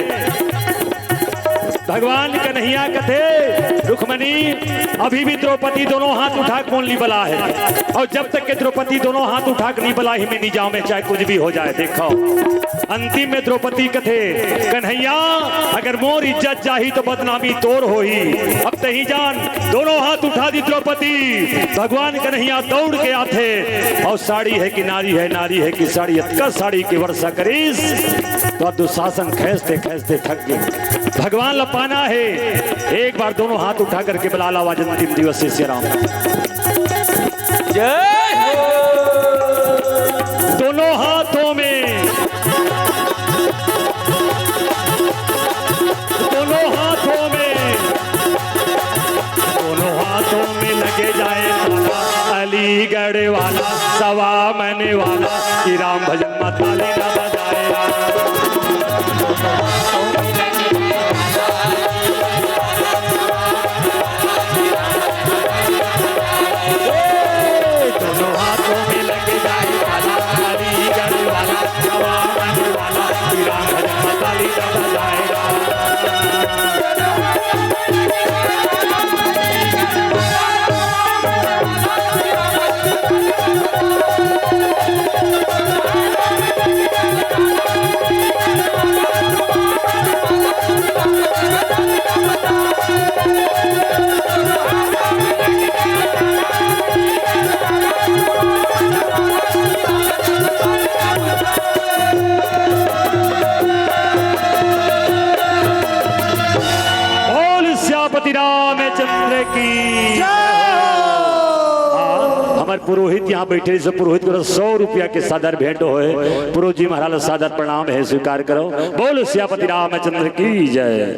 भगवान कन्हैया कथे, रुक्मणी, अभी भी द्रौपदी दोनों हाथ उठा के मोला नहीं बलाय हे, अउ जब तक के द्रौपदी दोनों हाथ उठा के नहीं बलाही, मैं नहीं जांव, मैं चाहे कुछ भी हो जाए। देखो, अंतिम में द्रौपदी कथे, कन्हैया, अगर मोर इज्जत जाही तो बदनामी तोर होही। अब तहीं जान, दोनों हाथ उठा दिस द्रौपदी। भगवान कन्हैया दौड़ के आथे, अउ साड़ी हे कि नारी हे, नारी हे कि साड़ी, अतका साड़ी के वर्षा करिस, त दुशासन खींचते खींचते थक गे। भगवान ला पाना हे, एक बार दोनों हाथ उठा करके बला ला, आज अंतिम दिवस हे सियाराम। जय हो। दोनों हाथों में, दोनों हाथों में, दोनों हाथों में लगे जाए ताला, अली गढ़ वाला सवा मन वाला कि राम भजन मा ताली न बजाए राम। ए, दोनों हाथों में लग जाए ताला, अलीगढ़ वाला सवा मन वाला कि राम भजन मा ताली न बजाए राम। बोल सियापति रामचंद्र की। हाँ, हमर पुरोहित यहाँ बैठे, सब पुरोहित को सौ रुपया के सादर भेंट होए। पुरोहित जी महाराज सादर प्रणाम है, स्वीकार करो। बोल सियापति रामचंद्र की जय।